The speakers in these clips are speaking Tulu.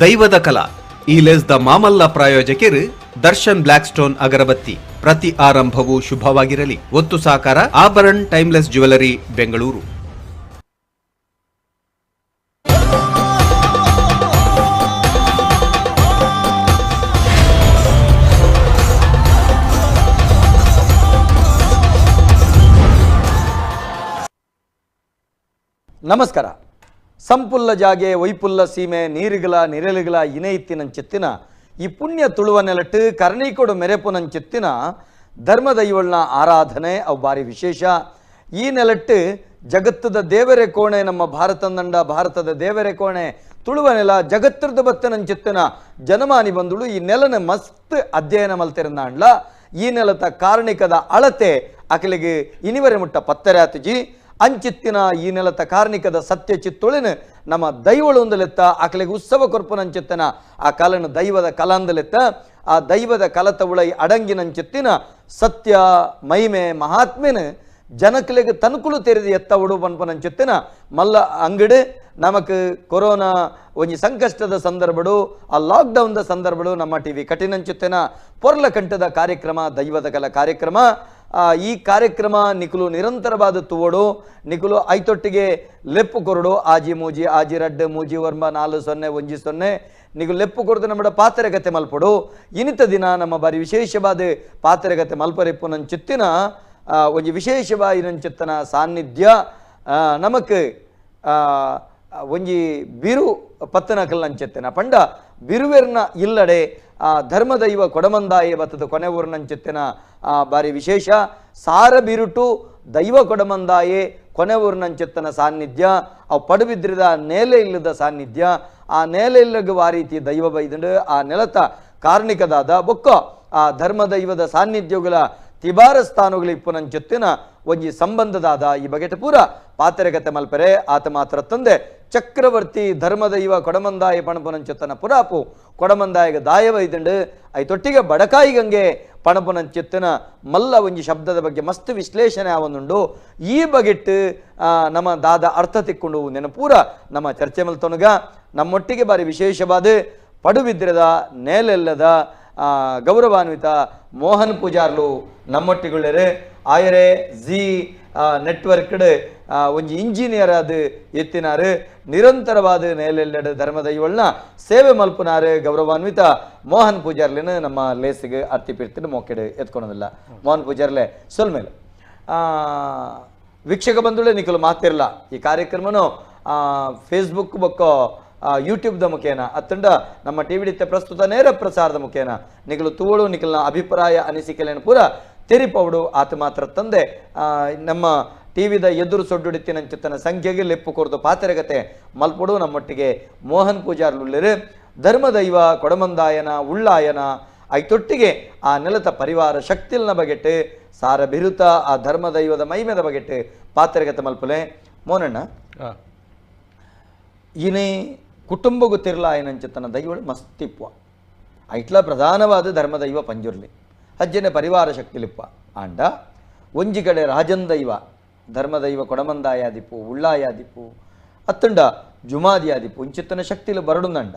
ದೈವದ ಕಲಾ ಈ ಲೇಸ್ದ ಮಾಮಲ್ಲ ಪ್ರಾಯೋಜಕರು ದರ್ಶನ್ ಬ್ಲಾಕ್ ಸ್ಟೋನ್ ಅಗರಬತ್ತಿ. ಪ್ರತಿ ಆರಂಭವೂ ಶುಭವಾಗಿರಲಿ. ಒತ್ತು ಸಾಕಾರ ಆಭರಣ್ ಟೈಮ್ಲೆಸ್ ಜ್ಯುವೆಲರಿ, ಬೆಂಗಳೂರು. ನಮಸ್ಕಾರ. ಸಂಪುಲ್ಲ ಜಾಗೆ ವೈಪುಲ್ಲ ಸೀಮೆ ನೀರುಗಳ ನಿರಳುಗಳ ಇನೈತಿನಂಚೆತ್ತಿನ ಈ ಪುಣ್ಯ ತುಳುವ ನೆಲಟ್ಟು ಕರ್ಣೀಕೋಡು ಮೆರೆಪುನಂಚೆತ್ತಿನ ಧರ್ಮದೈವಳ್ನ ಆರಾಧನೆ ಅವು ಭಾರಿ ವಿಶೇಷ. ಈ ನೆಲಟ್ಟು ಜಗತ್ತದ ದೇವರೇ ಕೋಣೆ ನಮ್ಮ ಭಾರತದಂಡ ಭಾರತದ ದೇವರೇ ಕೋಣೆ ತುಳುವ ನೆಲ ಜಗತ್ತರದ ಬತ್ತನಂಚೆತ್ತಿನ ಜನಮಾನಿ ಬಂದುಳು ಈ ನೆಲನ ಮಸ್ತ್ ಅಧ್ಯಯನ ಮಲ್ತಿರಂದಾಂಡ್ಲ ಈ ನೆಲತ ಕಾರ್ಣಿಕದ ಅಳತೆ ಅಕಲಿಗೆ ಇನಿವರೆ ಮುಟ್ಟ ಪತ್ತರಾತುಜಿ ಅಂಚಿತ್ತಿನ ಈ ನೆಲತ ಕಾರ್ಣಿಕದ ಸತ್ಯ ಚಿತ್ತೊಳಿನ ನಮ್ಮ ದೈವಳೊಂದಲೆತ್ತ ಆಕಲಿಗೆ ಉತ್ಸವ ಕೊರ್ಪುನಂಚಿತ್ತನ ಆ ಕಲನ ದೈವದ ಕಲಾಂದಲೆತ್ತ ಆ ದೈವದ ಕಲತ ಉಳೈ ಅಡಂಗಿನಂಚಿತ್ತಿನ ಸತ್ಯ ಮಹಿಮೆ ಮಹಾತ್ಮೆನ ಜನಕಲಿಗೆ ತನುಕುಲು ತೆರೆದು ಎತ್ತ ಉಡು ಪನ್ಪನಂಚಿತ್ತಿನ ಮಲ್ಲ ಅಂಗಡಿ ನಮಕ್ ಕೊರೋನಾ ಒಂಜಿ ಸಂಕಷ್ಟದ ಸಂದರ್ಭಡು ಆ ಲಾಕ್ಡೌನ್ದ ಸಂದರ್ಭಡು ನಮ್ಮ ಟಿ ವಿ ಕಠಿಣಂಚಿತ್ತಿನ ಪೊರ್ಲ ಕಂಠದ ಕಾರ್ಯಕ್ರಮ ದೈವದ ಕಲ ಕಾರ್ಯಕ್ರಮ. ಈ ಕಾರ್ಯಕ್ರಮ ನಿಕುಲು ನಿರಂತರವಾದ ತುವಡು ನಿಕುಲು ಐತೊಟ್ಟಿಗೆ ಲೆಪ್ಪು ಕೊರಡು ಆಜಿ ಮೂಜಿ ಆಜಿ ರಡ್ಡು ಮೂಜಿ ವರ್ಮ 4 0 1 0 ನಿಕುಲು ಲೆಪ್ಪು ಕೊರದು ನಮ್ಮ ಪಾತ್ರೆಗತೆ ಮಲ್ಪಡು. ಇನಿತ ದಿನ ನಮ್ಮ ಬಾರಿ ವಿಶೇಷವಾದ ಪಾತ್ರೆಗತೆ ಮಲ್ಪರಿಪ್ಪು ನಂಚಿತ್ತಿನ ಒಂಜಿ ವಿಶೇಷವಾದ ನಂಚಿತ್ತನ ಸಾನ್ನಿಧ್ಯ ನಮಕ್ ಒಂಜಿ ಬಿರು ಪತ್ತನಕಲ್ ನಂచెತ್ತಿನ ಪಂಡ ಬಿರುವೆರ್ನ ಇಲ್ಲಡೆ ಧರ್ಮದೈವ ಕೊಡಮಂದಾಯ ಬತ್ತದ ಕೊನೆ ಊರಿನಂಚೆತ್ತಿನ ಬಾರಿ ವಿಶೇಷ ಸಾರ ಬಿರುಟು ದೈವ ಕೊಡಮಂದಾಯೆ ಕೊನೆ ಊರಿನಂಚೆತ್ತನ ಸಾನ್ನಿಧ್ಯ ಅವು ಪಡುಬಿದ್ರಿದ ನೇಲೆ ಇಲ್ಲದ ಸಾನ್ನಿಧ್ಯ ಆ ನೇಲೆ ಇಲ್ಲಗ ಆ ರೀತಿ ದೈವ ಬೈದಂಡು ಆ ನೆಲತ ಕಾರ್ಣಿಕದಾದ ಬೊಕ್ಕ ಆ ಧರ್ಮದೈವದ ಸಾನ್ನಿಧ್ಯಗಳ ತಿಬಾರ ಸ್ಥಾನಗಳು ಇಪ್ಪುನಂಚೆತ್ತಿನ ಒಂಜಿ ಸಂಬಂಧದಾದ ಈ ಬಗೆಟ ಪೂರ ಪಾತ್ರೆಗತೆ ಮಲ್ಪರೆ. ಆತ ಮಾತ್ರ ತಂದೆ ಚಕ್ರವರ್ತಿ ಧರ್ಮದೈವ ಕೊಡಮಂದಾಯ ಪಣಪುನಂಚೆತ್ತನ ಪುರಾಪು ಕೊಡಮಂದಾಯಗ ದಾಯವೈದಂಡು I ತೊಟ್ಟಿಗೆ ಬಡಕಾಯಿ ಗಂಗೆ ಪಣಪುನಂಚೆತ್ತನ ಮಲ್ಲ ಒಂಜಿ ಶಬ್ದದ ಬಗ್ಗೆ ಮಸ್ತ್ ವಿಶ್ಲೇಷಣೆ ಆವೊಂದುಂಡು. ಈ ಬಗೆಟ್ಟು ನಮ್ಮ ದಾದ ಅರ್ಥ ತಿಕ್ಕೊಂಡು ನೆನಪೂರ ನಮ್ಮ ಚರ್ಚೆ ಮಲ್ತೊನಗ ನಮ್ಮೊಟ್ಟಿಗೆ ಬಾರಿ ವಿಶೇಷವಾದ ಪಡುಬಿದ್ರದ ನೇಲೆಲ್ಲದ ಗೌರವಾನ್ವಿತ ಮೋಹನ್ ಪೂಜಾರ್ಲು ನಮ್ಮೊಟ್ಟಿಗುಳ್ಳರೆ. ಆಯರೆ ಜಿ ನೆಟ್ವರ್ಕ್ಡ್ ಒಂಜಿ ಇಂಜಿನಿಯರ್ ಆದ ಎತ್ತಿನಾರು ನಿರಂತರವಾದ ನೇಲೆಲ್ಲೆಡೆ ಧರ್ಮದೈವಳ್ನ ಸೇವೆ ಮಲ್ಪುನಾರು ಗೌರವಾನ್ವಿತ ಮೋಹನ್ ಪೂಜಾರ್ಲಿನ ನಮ್ಮ ಲೇಸಿಗೆ ಅರ್ತಿ ಪಿರ್ತಿನ ಮೋಕೆಡು ಎತ್ಕೊಳೋದಿಲ್ಲ. ಮೋಹನ್ ಪೂಜಾರ್ಲೆ ಸೊಲ್ಮೇಲೆ ವೀಕ್ಷಕ ಬಂಧುಗಳೇ ನಿಕಲು ಮಾತಿರಲ್ಲ ಈ ಕಾರ್ಯಕ್ರಮನು ಫೇಸ್ಬುಕ್ ಬೊಕ್ಕ ಯೂಟ್ಯೂಬ್ದ ಮುಖೇನ ಅತ್ತಂಡ ನಮ್ಮ ಟಿ ವಿ ಡಿತ್ತೆ ಪ್ರಸ್ತುತ ನೇರ ಪ್ರಸಾರದ ಮುಖೇನ ನಿಕಲು ತೂವಳು ನಿಕಲ್ನ ಅಭಿಪ್ರಾಯ ಅನಿಸಿಕೆಲೇನು ಪೂರ ತೆರಿಪೌಡು. ಆತ ಮಾತ್ರ ತಂದೆ ನಮ್ಮ ಟಿ ವಿದ ಎದುರು ಸೊಡ್ಡುಡಿತ್ತಿನಂಚಿತ್ತನ ಸಂಖ್ಯೆಗೆ ಲೆಪ್ಪು ಕೊರದು ಪಾತ್ರೆಗತೆ ಮಲ್ಪಡು. ನಮ್ಮೊಟ್ಟಿಗೆ ಮೋಹನ್ ಪೂಜಾರ್ಲುಳ್ಳರು ಧರ್ಮದೈವ ಕೊಡಮಂದಾಯನ ಉಳ್ಳಾಯನ ಐತೊಟ್ಟಿಗೆ ಆ ನೆಲತ ಪರಿವಾರ ಶಕ್ತಿಲ್ನ ಬಗೆಟ್ಟು ಸಾರ ಬಿರುತ ಆ ಧರ್ಮದೈವದ ಮೈಮೆದ ಬಗೆಟ್ಟು ಪಾತ್ರೆಗತೆ ಮಲ್ಪಲೆ. ಮೋನಣ್ಣ, ಈನೇ ಕುಟುಂಬ ಗೊತ್ತಿರಲ ಆಯನಂಚಿತ್ತನ ದೈವಳು ಮಸ್ತಿಪ್ವ ಐಟ್ಲ ಪ್ರಧಾನವಾದ ಧರ್ಮದೈವ ಪಂಜುರ್ಲಿ ಹಜ್ಜನೆ ಪರಿವಾರ ಶಕ್ತಿಲಿಪ್ಪ ಆಂಡ ಒಂಜಿ ಕಡೆ ರಾಜನ್ ದೈವ ಧರ್ಮದೈವ ಕೊಡಮಂದಾಯಾದಿಪ್ಪು ಉಳ್ಳಾಯಾದಿಪ್ಪು ಅತ್ತಂಡ ಜುಮಾದಿಯಾದಿಪ್ಪು ಇಂಚಿತ್ತನ ಶಕ್ತಿಲು ಬರಡುಂದಂಡ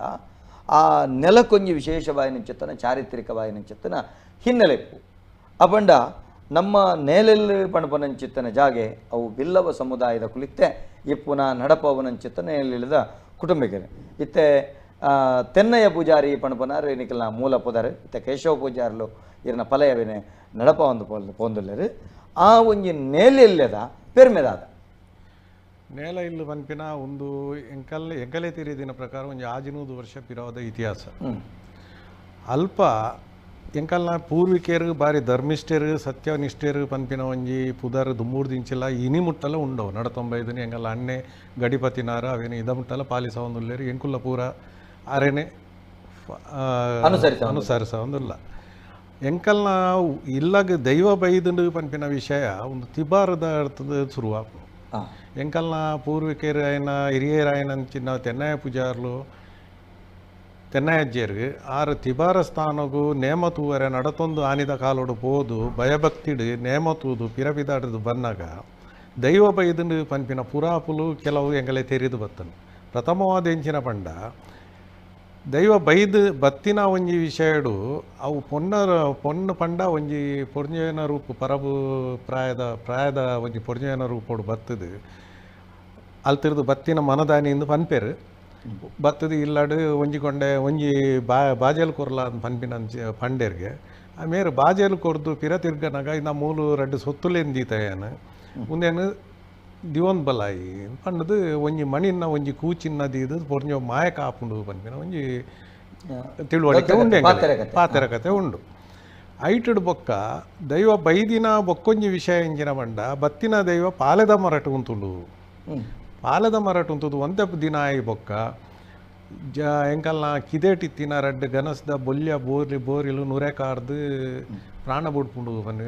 ಆ ನೆಲಕ್ಕೊಂಜಿ ವಿಶೇಷವಾಯನಂಚಿತ್ತನ ಚಾರಿತ್ರಿಕವಾಯನಂಚಿತ್ತನ ಹಿನ್ನೆಲೆಪ್ಪು. ಅಪಂಡ ನಮ್ಮ ನೇಲೆಲ್ಲಿ ಪಣಪನಂಚಿತ್ತನ ಜಾಗೆ ಅವು ಬಿಲ್ಲವ ಸಮುದಾಯದ ಕುಲಿತ್ತೆ ಇಪ್ಪುನ ನಡಪವನಂಚಿತ್ತನ ನೇಲಿಳಿದ ಕುಟುಂಬಿಕರು ಇತ್ತೆ ತೆನ್ನಯ್ಯ ಪೂಜಾರಿ ಪಣಪನಾರು ನಿಕಲ್ನ ಮೂಲ ಪುದಾರು ಇತ್ತೆ ಕೇಶವ ಪೂಜಾರ್ಲು ಇರನ ಪಲಯವಿನೆ ನಡಪ ಒಂದು ಪೋಂದುಲ್ಲೇರು ಆ ಒಂಜಿ ನೇಲೆಲ್ಲದ ಪೆರ್ಮೆದಾದ ನೇಲ ಇಲ್ಲು ಪನ್ಪಿನ ಒಂದು ಎಂಕಲ್ ಎಂಕಲೆ ತೀರಿದಿನ ಪ್ರಕಾರ ಒಂಜಿ 500 ವರ್ಷ ಪಿರವದ ಇತಿಹಾಸ. ಅಲ್ಪ ಎಂಕಲ್ನ ಪೂರ್ವಿಕರು ಬಾರಿ ಧರ್ಮಿಷ್ಠರು ಸತ್ಯನಿಷ್ಠರು ಪನ್ಪಿನ ಒಂಜಿ ಪುದರ್ ದುಮ್ಮೂರು ದಿಂಚಿಲ್ಲ ಇನಿ ಮುಟ್ಟಲ ಉಂಡವು ನಡತೊಂಬೈದನಿ ಎಂಕಲ್ಲ ಅಣ್ಣೆ ಗಡಿಪತಿನಾರ ಅವೇನು ಇದ ಮುಟ್ಟಲ ಪಾಲಿಸ ಒಂದುಲ್ಲೇರು ಎಂಕುಲ್ಲ ಪೂರ ಅರೆನೆ ಅನುಸರಿಸ ಒಂದುಲ್ಲ. ಎಂಕಲ್ನ ಇಲ್ಲಗ ದೈವ ಬೈದಂಡು ಪನ್ಪಿನ ವಿಷಯ ಒಂದು ತಿಬಾರದ ಅರ್ಥದ ಶುರುವಾಪು. ಎಂಕಲ್ನ ಪೂರ್ವಿಕರು ಆಯ್ನ ಹಿರಿಯರಾಯನಂಚಿನ ತೆನ್ನಯ ಪೂಜಾರ್ಲು ತೆನ್ನಯಜ್ಜೆರ್ ಆರು ತಿಬಾರ ಸ್ಥಾನಗು ನೇಮ ತೂವರೆ ನಡತೊಂದು ಆನಿದ ಕಾಲೋಡು ಪೋದು ಭಯಭಕ್ತಿಡು ನೇಮ ತೂದು ಪಿರಪಿದಾಡದು ಬನ್ನಾಗ ದೈವ ಬೈದಂಡು ಪನ್ಪಿನ ಪುರಾಪುಲು ಕೆಲವು ಎಂಗಲೆ ತೆರಿದು ಬತ್ತನು. ಪ್ರಥಮವಾದ ಎಂಚಿನ ಪಂಡ ದೈವ ಬೈದು ಬತ್ತಿನ ಒಂಜಿ ವಿಷಯಡು ಅವು ಪೊಣ್ಣು ಪಂಡ ಒಂಜಿ ಪೊರ್ಜೆನ ರೂಪು ಪರಬು ಪ್ರಾಯದ ಪ್ರಾಯದ ಒಂಜಿ ಪೊರ್ಜೆನ ರೂಪೋಡು ಬತ್ತದು ಅಲ್ತಿರ್ದು ಬತ್ತಿನ ಮನದಾನಿಂದ ಪನ್ಪೇರು ಬತ್ತದು ಇಲ್ಲಾಡು ಒಂಜಿ ಕೊಂಡೆ ಒಂಜಿ ಬಾಜೆಲ್ ಕೊರ್ಲ ಅಂತ ಪನ್ಪಿನ ಪಂಡೇರ್ಗೆ ಆಮೇಲೆ ಬಾಜೆಲ್ ಕೊರ್ದು ಪಿರ ತಿರ್ಗನಾಗ ಇನ್ನ ಮೂಲು ರಡ್ಡು ಸೊತ್ತುಲೆಂದೀತಯನ ಮುಂದೇನು ದಿವೊಂದು ಬಲಾಯಿ ಪಂಡದು ಒಂಜಿ ಮಣಿನ ಒಂಜಿ ಕೂಚಿನ್ನ ದೀದು ಪೊರ್ಜೊ ಮಾಯಕ ಆಪುಂಡು ಪನ್ಪಿನ ಒಂಜಿ ತಿಳುವಳಿಕೆ ಉಂಡು, ಪಾತೆರ ಕತೆ ಉಂಡು. ಐಟುಡು ಬೊಕ್ಕ ದೈವ ಬೈದಿನ ಬೊಕ್ಕೊಂಜಿ ವಿಷಯ ಇಂಜಿನ ಬಂಡ ಬತ್ತಿನ ದೈವ ಪಾಲೆದ ಮರಟು ಉಂತುಂಡು. ಪಾಲೆದ ಮರಟು ಉಂತುದು ಒಂತೆ ದಿನ ಆಯಿ ಬೊಕ್ಕ ಜ ಎಂಕಲ್ನ ಕಿದೇಟಿತ್ತಿನ ರಡ್ಡು ಗನಸ್ದ ಬೊಲ್ಯ ಬೋರಿ ಬೋರಿಲು ನುರೆ ಕಾರ್ದು ಪ್ರಾಣ ಬುಡ್ಪುಂಡು ಪನ್ನಿ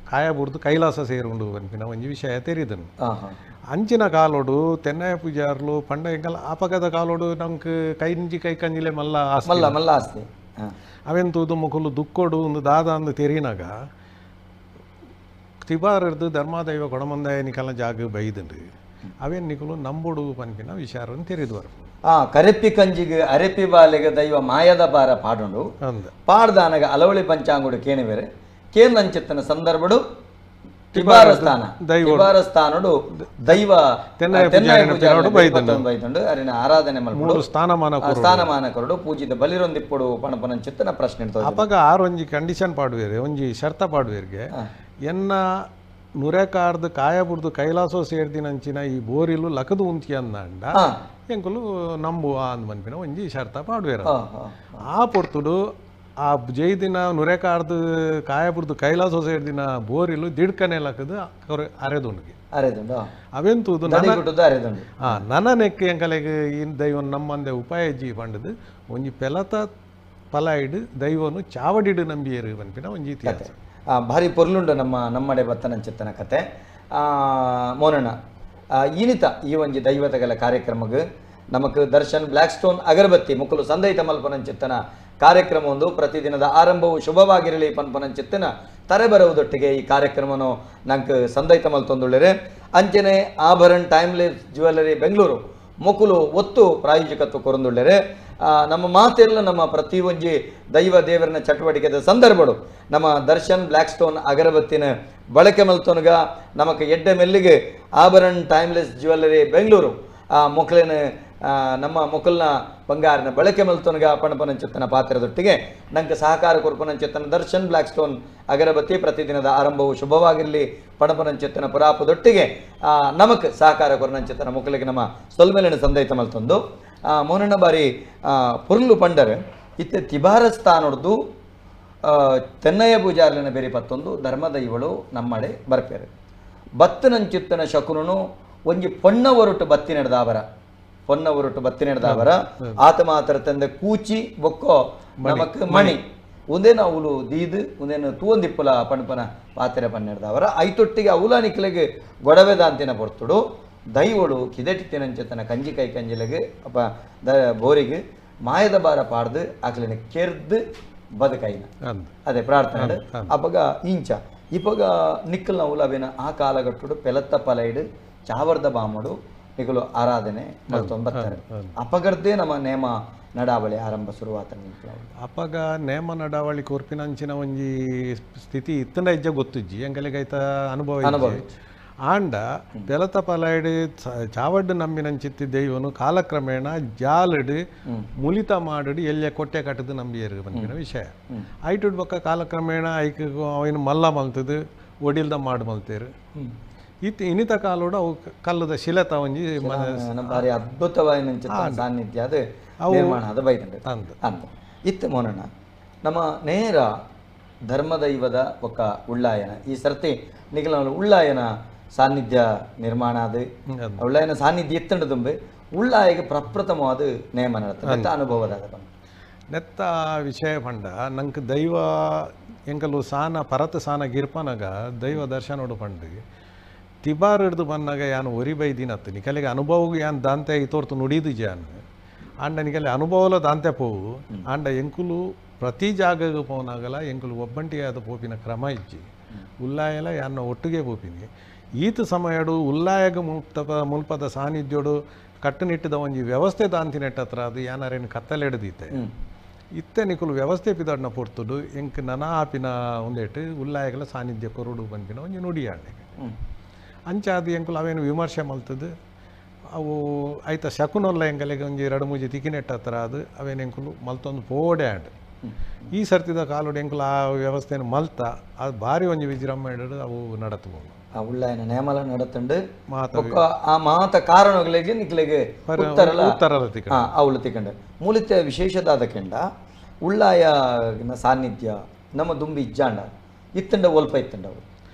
ಕಾಯ ಬುಡ್ದು ಕೈಲಾಸ ಸೇರುಂಡು ಪನ್ಪಿನ ಒಂಜಿ ವಿಷಯ ತೆರಿದನು. ಅಂಚಿನ ಕಾಲೋಡು ತೆನ್ನಯ ಪೂಜಾರ್ಲು ಪಂಡ ಎಂಕಲ್ ಆಪಗದ ಕಾಲೋಡು ನಂಗೆ ಕೈಂಜಿ ಕೈ ಕಂಜಿಲೆ ಮಲ್ಲ ಮಲ್ಲ ಮಲ್ಲ ಆಸ್ತಿ ಅವೆನ್ ತೂದು ಮುಕುಲು ದುಕ್ಕೋಡು ಒಂದು ದಾದ ಅಂದು ತೆರಿನಾಗ ತಿಬಾರರ್ದು ಧರ್ಮಾದೈವ ಕೊಡಮಂದಾಯ ನಿಕಲ್ನ ಜಾಗ ಬೈದುಂಡು ಅವೇನು ನಿಕಲು ನಂಬುಡು ಪನ್ಪಿನ ವಿಚಾರವನ್ನು ತೆರೆದು ಬರ್ಪು. ಕರೆಪ್ಪಿ ಕಂಜಿಗೆ ಅರೆಪ್ಪಿ ಬಾಲೆಗೆ ದೈವ ಮಾಯದ ಬಾರ ಪಾಡುಂಡು ಪಾಡ್ದಾನಗ ಅಲವಳಿ ಪಂಚಾಂಗುಡು ಕೇಣಿಬೇರೆ ಕೇಂದ್ರಂಚಿತ್ತನ ಸಂದರ್ಭಡು ತಿಬಾರ ಸ್ಥಾನ ತಿಬಾರ ಸ್ಥಾನಡು ದೈವ ಬೈದುಂಡು ಅರಿನ ಆರಾಧನೆ ಮಲ್ಪುಡು ಸ್ಥಾನಮಾನ ಕೊರಡು ಪೂಜಿದ ಬಲಿರೊಂದಿಪ್ಪುಡು ಪಣಪನಂಚಿತ್ತನ ಪ್ರಶ್ನೆ. ಅಪಗ ಆರೊಂಜಿ ಕಂಡೀಷನ್ ಪಾಡುವೇರೆ ಒಂಜಿ ಶರ್ತ ಪಾಡುವೇರಿಗೆ ಎನ್ನ ನುರೆಕಾರ್ದು ಕಾಯ ಬುಡ್ದು ಕೈಲಾಸೋ ಸೇರ್ದಿನಂಚಿನ ಈ ಬೋರಿಲು ಲಕದು ಉಂತಿ ಅಂದಂಡ ಎಂಕುಲು ನಂಬುವ ಅಂದ್ ಮನ್ಪಿನ ಒಂಜಿ ಶರ್ತ ಪಾಡುವೇರ. ಆ ಪೊರ್ತುಡು ಆ ಜೈದಿನ ನುರೆಕಾರ್ದು ಕಾಯ ಬುಡ್ದು ಕೈಲಾಸೋ ಸೇರ್ದಿನ ಬೋರಿಲು ದಿಡ್ಕನೆ ಲಕದು ಅರೆದುಂಡಿಗೆ ಅವೆಂತೂದು ನನ್ನ ನೆಕ್ ಎಂಕಲೆಗ್ ಈ ದೈವನ್ ನಮ್ಮಂದೆ ಉಪಾಯ ಜಿ ಪಂಡದು ಒಂಜಿ ಪೆಲತ ಪಲಾಯಿಡು ದೈವನು ಚಾವಡಿಡು ನಂಬಿಯರು ಪನ್ಪಿನ ಒಂಜಿ ಇತಿಹಾಸ. ಭಾರಿ ಪೊರ್ಲುಂಡು ನಮ್ಮ ನಮ್ಮಡೆ ಬತ್ತನಂಚಿತ್ತನ ಕತೆ. ಮೋನಣ್ಣ ಈನಿತ ಈ ಒಂಜಿ ದೈವತಗಲ ಕಾರ್ಯಕ್ರಮಕ್ಕೆ ನಮಕ್ ದರ್ಶನ್ ಬ್ಲ್ಯಾಕ್ ಸ್ಟೋನ್ ಅಗರಬತ್ತಿ ಮುಕ್ಕಲು ಸಂದೈತ ಮಲ್ಪನಂಚಿತ್ತನ ಕಾರ್ಯಕ್ರಮ ಒಂದು ಪ್ರತಿದಿನದ ಆರಂಭವು ಶುಭವಾಗಿರಲಿ ಪನ್ಪನಂಚಿತ್ತನ ತರೆ ಬರುವುದೊಟ್ಟಿಗೆ ಈ ಕಾರ್ಯಕ್ರಮನು ನಂಗೆ ಸಂದೈತ ಮಲ್ತೊಂದುಳ್ಳಿರೆ. ಅಂಚನೆ ಆಭರಣ್ ಟೈಮ್ಲೆಸ್ ಜ್ಯುವೆಲರಿ ಬೆಂಗಳೂರು ಮುಕುಲು ಒತ್ತು ಪ್ರಾಯೋಜಕತ್ವ ಕೊರಂದುಳ್ಳೆರೆ. ನಮ್ಮ ಮಾತೆಲ್ಲ ನಮ್ಮ ಪ್ರತಿ ಒಂಜಿ ದೈವ ದೇವರನ ಚಟುವಟಿಕೆದ ಸಂದರ್ಭಡು ನಮ್ಮ ದರ್ಶನ್ ಬ್ಲ್ಯಾಕ್ ಸ್ಟೋನ್ ಅಗರಬತ್ತಿನ ಬಳಕೆ ಮಲ್ತೊನಗ ನಮಕ್ ಎಡ್ಡೆ ಮೆಲ್ಲಿಗೆ ಆಭರಣ್ ಟೈಮ್ಲೆಸ್ ಜ್ಯುವೆಲರಿ ಬೆಂಗಳೂರು ಆ ಮೊಕ್ಲೇನ ನಮ್ಮ ಮೊಕಲ್ನ ಬಂಗಾರನ ಬಳಕೆ ಮಲ್ತೊನಗ ಪಣಪನಂಚಿತ್ತನ ಪಾತ್ರದೊಟ್ಟಿಗೆ ನಂಗೆ ಸಹಕಾರ ಕೊರ್ಪನಂಚಿತ್ತನ ದರ್ಶನ್ ಬ್ಲ್ಯಾಕ್ ಸ್ಟೋನ್ ಅಗರಬತ್ತಿ ಪ್ರತಿದಿನದ ಆರಂಭವು ಶುಭವಾಗಿರಲಿ ಪಣಪನಂಚಿತ್ತನ ಪುರಾಪದೊಟ್ಟಿಗೆ ನಮಕ್ ಸಹಕಾರ ಕೊರನಂಚಿತ್ತನ ಮೊಕಲಿಗೆ ನಮ್ಮ ಸೊಲ್ಮೆಲಿನ ಸಂದೈತ ಮಲ್ತೊಂದು. ಮೋನಣ್ಣ ಬಾರಿ ಪುರ್ಲು ಪಂಡರ್ ಇತ್ತೆ ತಿಬಾರಸ್ಥಾನೊಡ್ದು ತೆನ್ನಯ್ಯ ಪೂಜಾರ್ಲಿನ ಬೇರೆ ಪತ್ತೊಂದು ಧರ್ಮದೈವಳು ನಮ್ಮಡೆ ಬರ್ಪೇರು. ಬತ್ತನಂಚಿತ್ತನ ಶಕುನು ಒಂಜಿ ಪೊಣ್ಣ ಒರಟು ಬತ್ತಿ ನಡೆದಾವರ ಪೊನ್ನ ಒರಟು ಬತ್ತಿ ನಡೆದಾವರ ಆತ ಮಾತ್ರ ತಂದೆ ಕೂಚಿ ಬೊಕ್ಕೋ ನಮಕ್ ಮಣಿ ಒಂದೇನ ಅವಳು ದೀದು ಒಂದೇನು ತೂವಂದಿಪ್ಪುಲ ಪಣಪನ ಪಾತ್ರೆ ಪನ್ನೆಡ್ದವರ ಐತೊಟ್ಟಿಗೆ ಅವಲ ನಿಕ್ಲೆಗೆ ಗೊಡವೆದಾಂತಿನ ಪೊರ್ತುಡು ದೈವಳು ಕಿದೆಟಿತ್ತಿನಂಚೆತನ ಕಂಜಿ ಕೈ ಕಂಜಿಲೆಗೆ ಅಪ್ಪ the ಬೋರಿಗೆ ಮಾಯದ ಬಾರ ಪಾಡ್ದು ಆಕ್ಲಿನ ಕೆರ್ದು ಬದುಕೈನ ಅದೇ ಪ್ರಾರ್ಥನೆ. ಅಪಗ ಇಂಚ ಇಪಗ ನಿಕ್ಕಲ್ನ ಉಲವೇನ ಆ ಕಾಲಗಟ್ಟುಡು ಪೆಲತ್ತ ಪಲೈಡು ಚಾವರ್ದ ಬಾಮುಡು ನಿಕಲು ಆರಾಧನೆ ಮಲ್ತೊಂಬತ್ತಾರೆ. ಅಪಗರ್ದೇ ನಮ್ಮ ನೇಮ ನಡಾವಳಿ ಆರಂಭ ಶುರುವಾತ. ಅಪಗ ನೇಮ ನಡಾವಳಿ ಕೊರ್ಪಿನಂಚಿನ ಒಂಜಿ ಸ್ಥಿತಿ ಇತ್ತಂಡ ಇಜ್ಜ ಗೊತ್ತಿಜ್ಜಿ ಎಂಕಲೆಗ್ ಐತ ಅನುಭವ ಅನುಭವ ಆಂಡ ಬೆಲತ ಪಲಾಯ್ಡು ಚಾವಡ್ಡು ನಂಬಿನಂಚಿತ್ತಿ ದೈವನು ಕಾಲಕ್ರಮೇಣ ಜಾಲಡು ಮುಲಿತ ಮಾಡಡು ಎಲ್ಲಿಯ ಕೊಟ್ಟೆ ಕಟ್ಟದು ನಂಬಿಯರು ಪನ್ಪಿನ ವಿಷಯ. ಐಟುಡ್ ಬೊಕ್ಕ ಕಾಲಕ್ರಮೇಣ ಐಕ್ ಅವಿನ ಮಲ್ಲ ಮಲ್ತದು ಒಡಿಲ್ದ ಮಾಡು ಮಲ್ತೇರು. ಇತ್ ಇನಿತ ಕಾಲೋಡು ಅವು ಕಲ್ಲದ ಶಿಲೆತ ಒಂಜಿ ಭಾರಿ ಅದ್ಭುತವಾದ ಸಾನ್ನಿಧ್ಯ ಅದು ನಿರ್ಮಾಣ ಅದು ಬೈತಂಡು ಅಂತ ಇತ್ತು. ಮೋನಣ್ಣ ನಮ್ಮ ನೇರ ಧರ್ಮದೈವದ ಒಕ್ಕ ಉಳ್ಳಾಯನ ಈ ಸರ್ತಿ ನಿಖಲ ಉಳ್ಳಾಯನ ಸಾನ್ನಿಧ್ಯ ನಿರ್ಮಾಣ ಅದು ಉಳ್ಳಾಯನ ಸಾನ್ನಿಧ್ಯ ಎತ್ತಂಡು ತುಂಬಿ ಉಳ್ಳಾಯಿಗೆ ಪ್ರಪ್ರಥಮವಾದ ನೇಮ ನಡತ ಅನುಭವದ ನೆತ್ತ ವಿಷಯ ಪಂಡ ನಂಗೆ ದೈವ ಎಂಕಲು ಸಾನ ಪರತ ಸಾನ ಗಿರ್ಪನಾಗ ದೈವ ದರ್ಶನೋಡು ಪಂಡು ತಿಬಾರ್ ಹಿಡ್ದು ಬಂದಾಗ ಯಾನು ಒರಿ ಬೈದಿನತ್ತು ನಿಕಲಿಗೆ ಅನುಭವ ಯಾನ್ ದಾಂತೆ ಇತೋರ್ತು ನುಡಿದು ಜಾನ್ ಆಂಡ ನಿಕಲಿ ಅನುಭವಲ ದಾಂತೆ ಪೋವು ಆಂಡ ಎಂಕುಲು ಪ್ರತಿ ಜಾಗಗೆ ಪೋನಾಗಲ ಎಂಕುಲು ಒಬ್ಬಂಟಿಯಾದ ಪೋಪಿನ ಕ್ರಮ ಇಜ್ಜಿ ಉಲ್ಲಾಯಲ ಯಾನ್ನ ಒಟ್ಟಿಗೆ ಪೋಪಿನಿ. ಈತ ಸಮಯಡು ಉಲ್ಲಾಯಗ ಮುಲ್ಪದ ಸಾನ್ನಿಧ್ಯೋಡು ಕಟ್ಟುನಿಟ್ಟದ ಒಂಜಿ ವ್ಯವಸ್ಥೆ ದಾಂತಿನೆಟ್ಟ ಹತ್ರ ಅದು ಯಾನಾರೇನು ಕತ್ತಲೆಡ್ದೀತೆ ಇತ್ತೆ ನಿಕುಲು ವ್ಯವಸ್ಥೆ ಪಿದಾಡ್ನ ಪೊರ್ತುಡು ಎಂಕ್ ನನ ಆಪಿನ ಒಂದೇಟು ಉಲ್ಲಾಯಗಲ ಸಾನ್ನಿಧ್ಯ ಕೊರಡು ಬಂದಿನ ಒಂಜಿ ನುಡಿಯಾಂಡೆ ಅಂಚ ಅದು ಎಂಕುಲು ಅವೇನು ವಿಮರ್ಶೆ ಮಲ್ತದು ಅವು ಐತ ಶಕುನೊಲ್ಲ ಎಂಕಲೆಗೆ ಒಂಜಿ ಎರಡು ಮೂಜಿ ತಿಕ್ಕಿನೆಟ್ಟ ಹತ್ರ ಅದು ಅವೇನು ಎಂಕುಲು ಮಲ್ತೊಂದು ಪೋಡೆ ಆಂಡ್ ಈ ಸರ್ತಿದ ಕಾಲುಡು ಎಂಕುಲು ಆ ವ್ಯವಸ್ಥೆಯನ್ನು ಮಲ್ತ ಅದು ಭಾರಿ ಒಂಜಿ ವಿಜೃಂಭಣೆ ಅವು ನಡತ್ಬೋದು ಆ ಉಳ್ಳಾಯನ ನೇಮಲ ನಡತಂಡು ಬೊಕ್ಕ ಆ ಮಾತ ಕಾರಣಗಳಿಗೆ ನಿಕ್ಲೆಗೆ ಉತ್ತರಲ ಅವಳು ತಿಕ್ಕಂಡು ಮೂಲಿತ ವಿಶೇಷದಾದ ಕೆಂಡ ಉಳ್ಳಾಯ ಸಾನ್ನಿಧ್ಯ ನಮ್ಮ ದುಂಬಿ ಇಜ್ಜಾಂಡ ಇತ್ತಂಡ ಒಲ್ಪ ಇತ್ತಂಡ ಅವು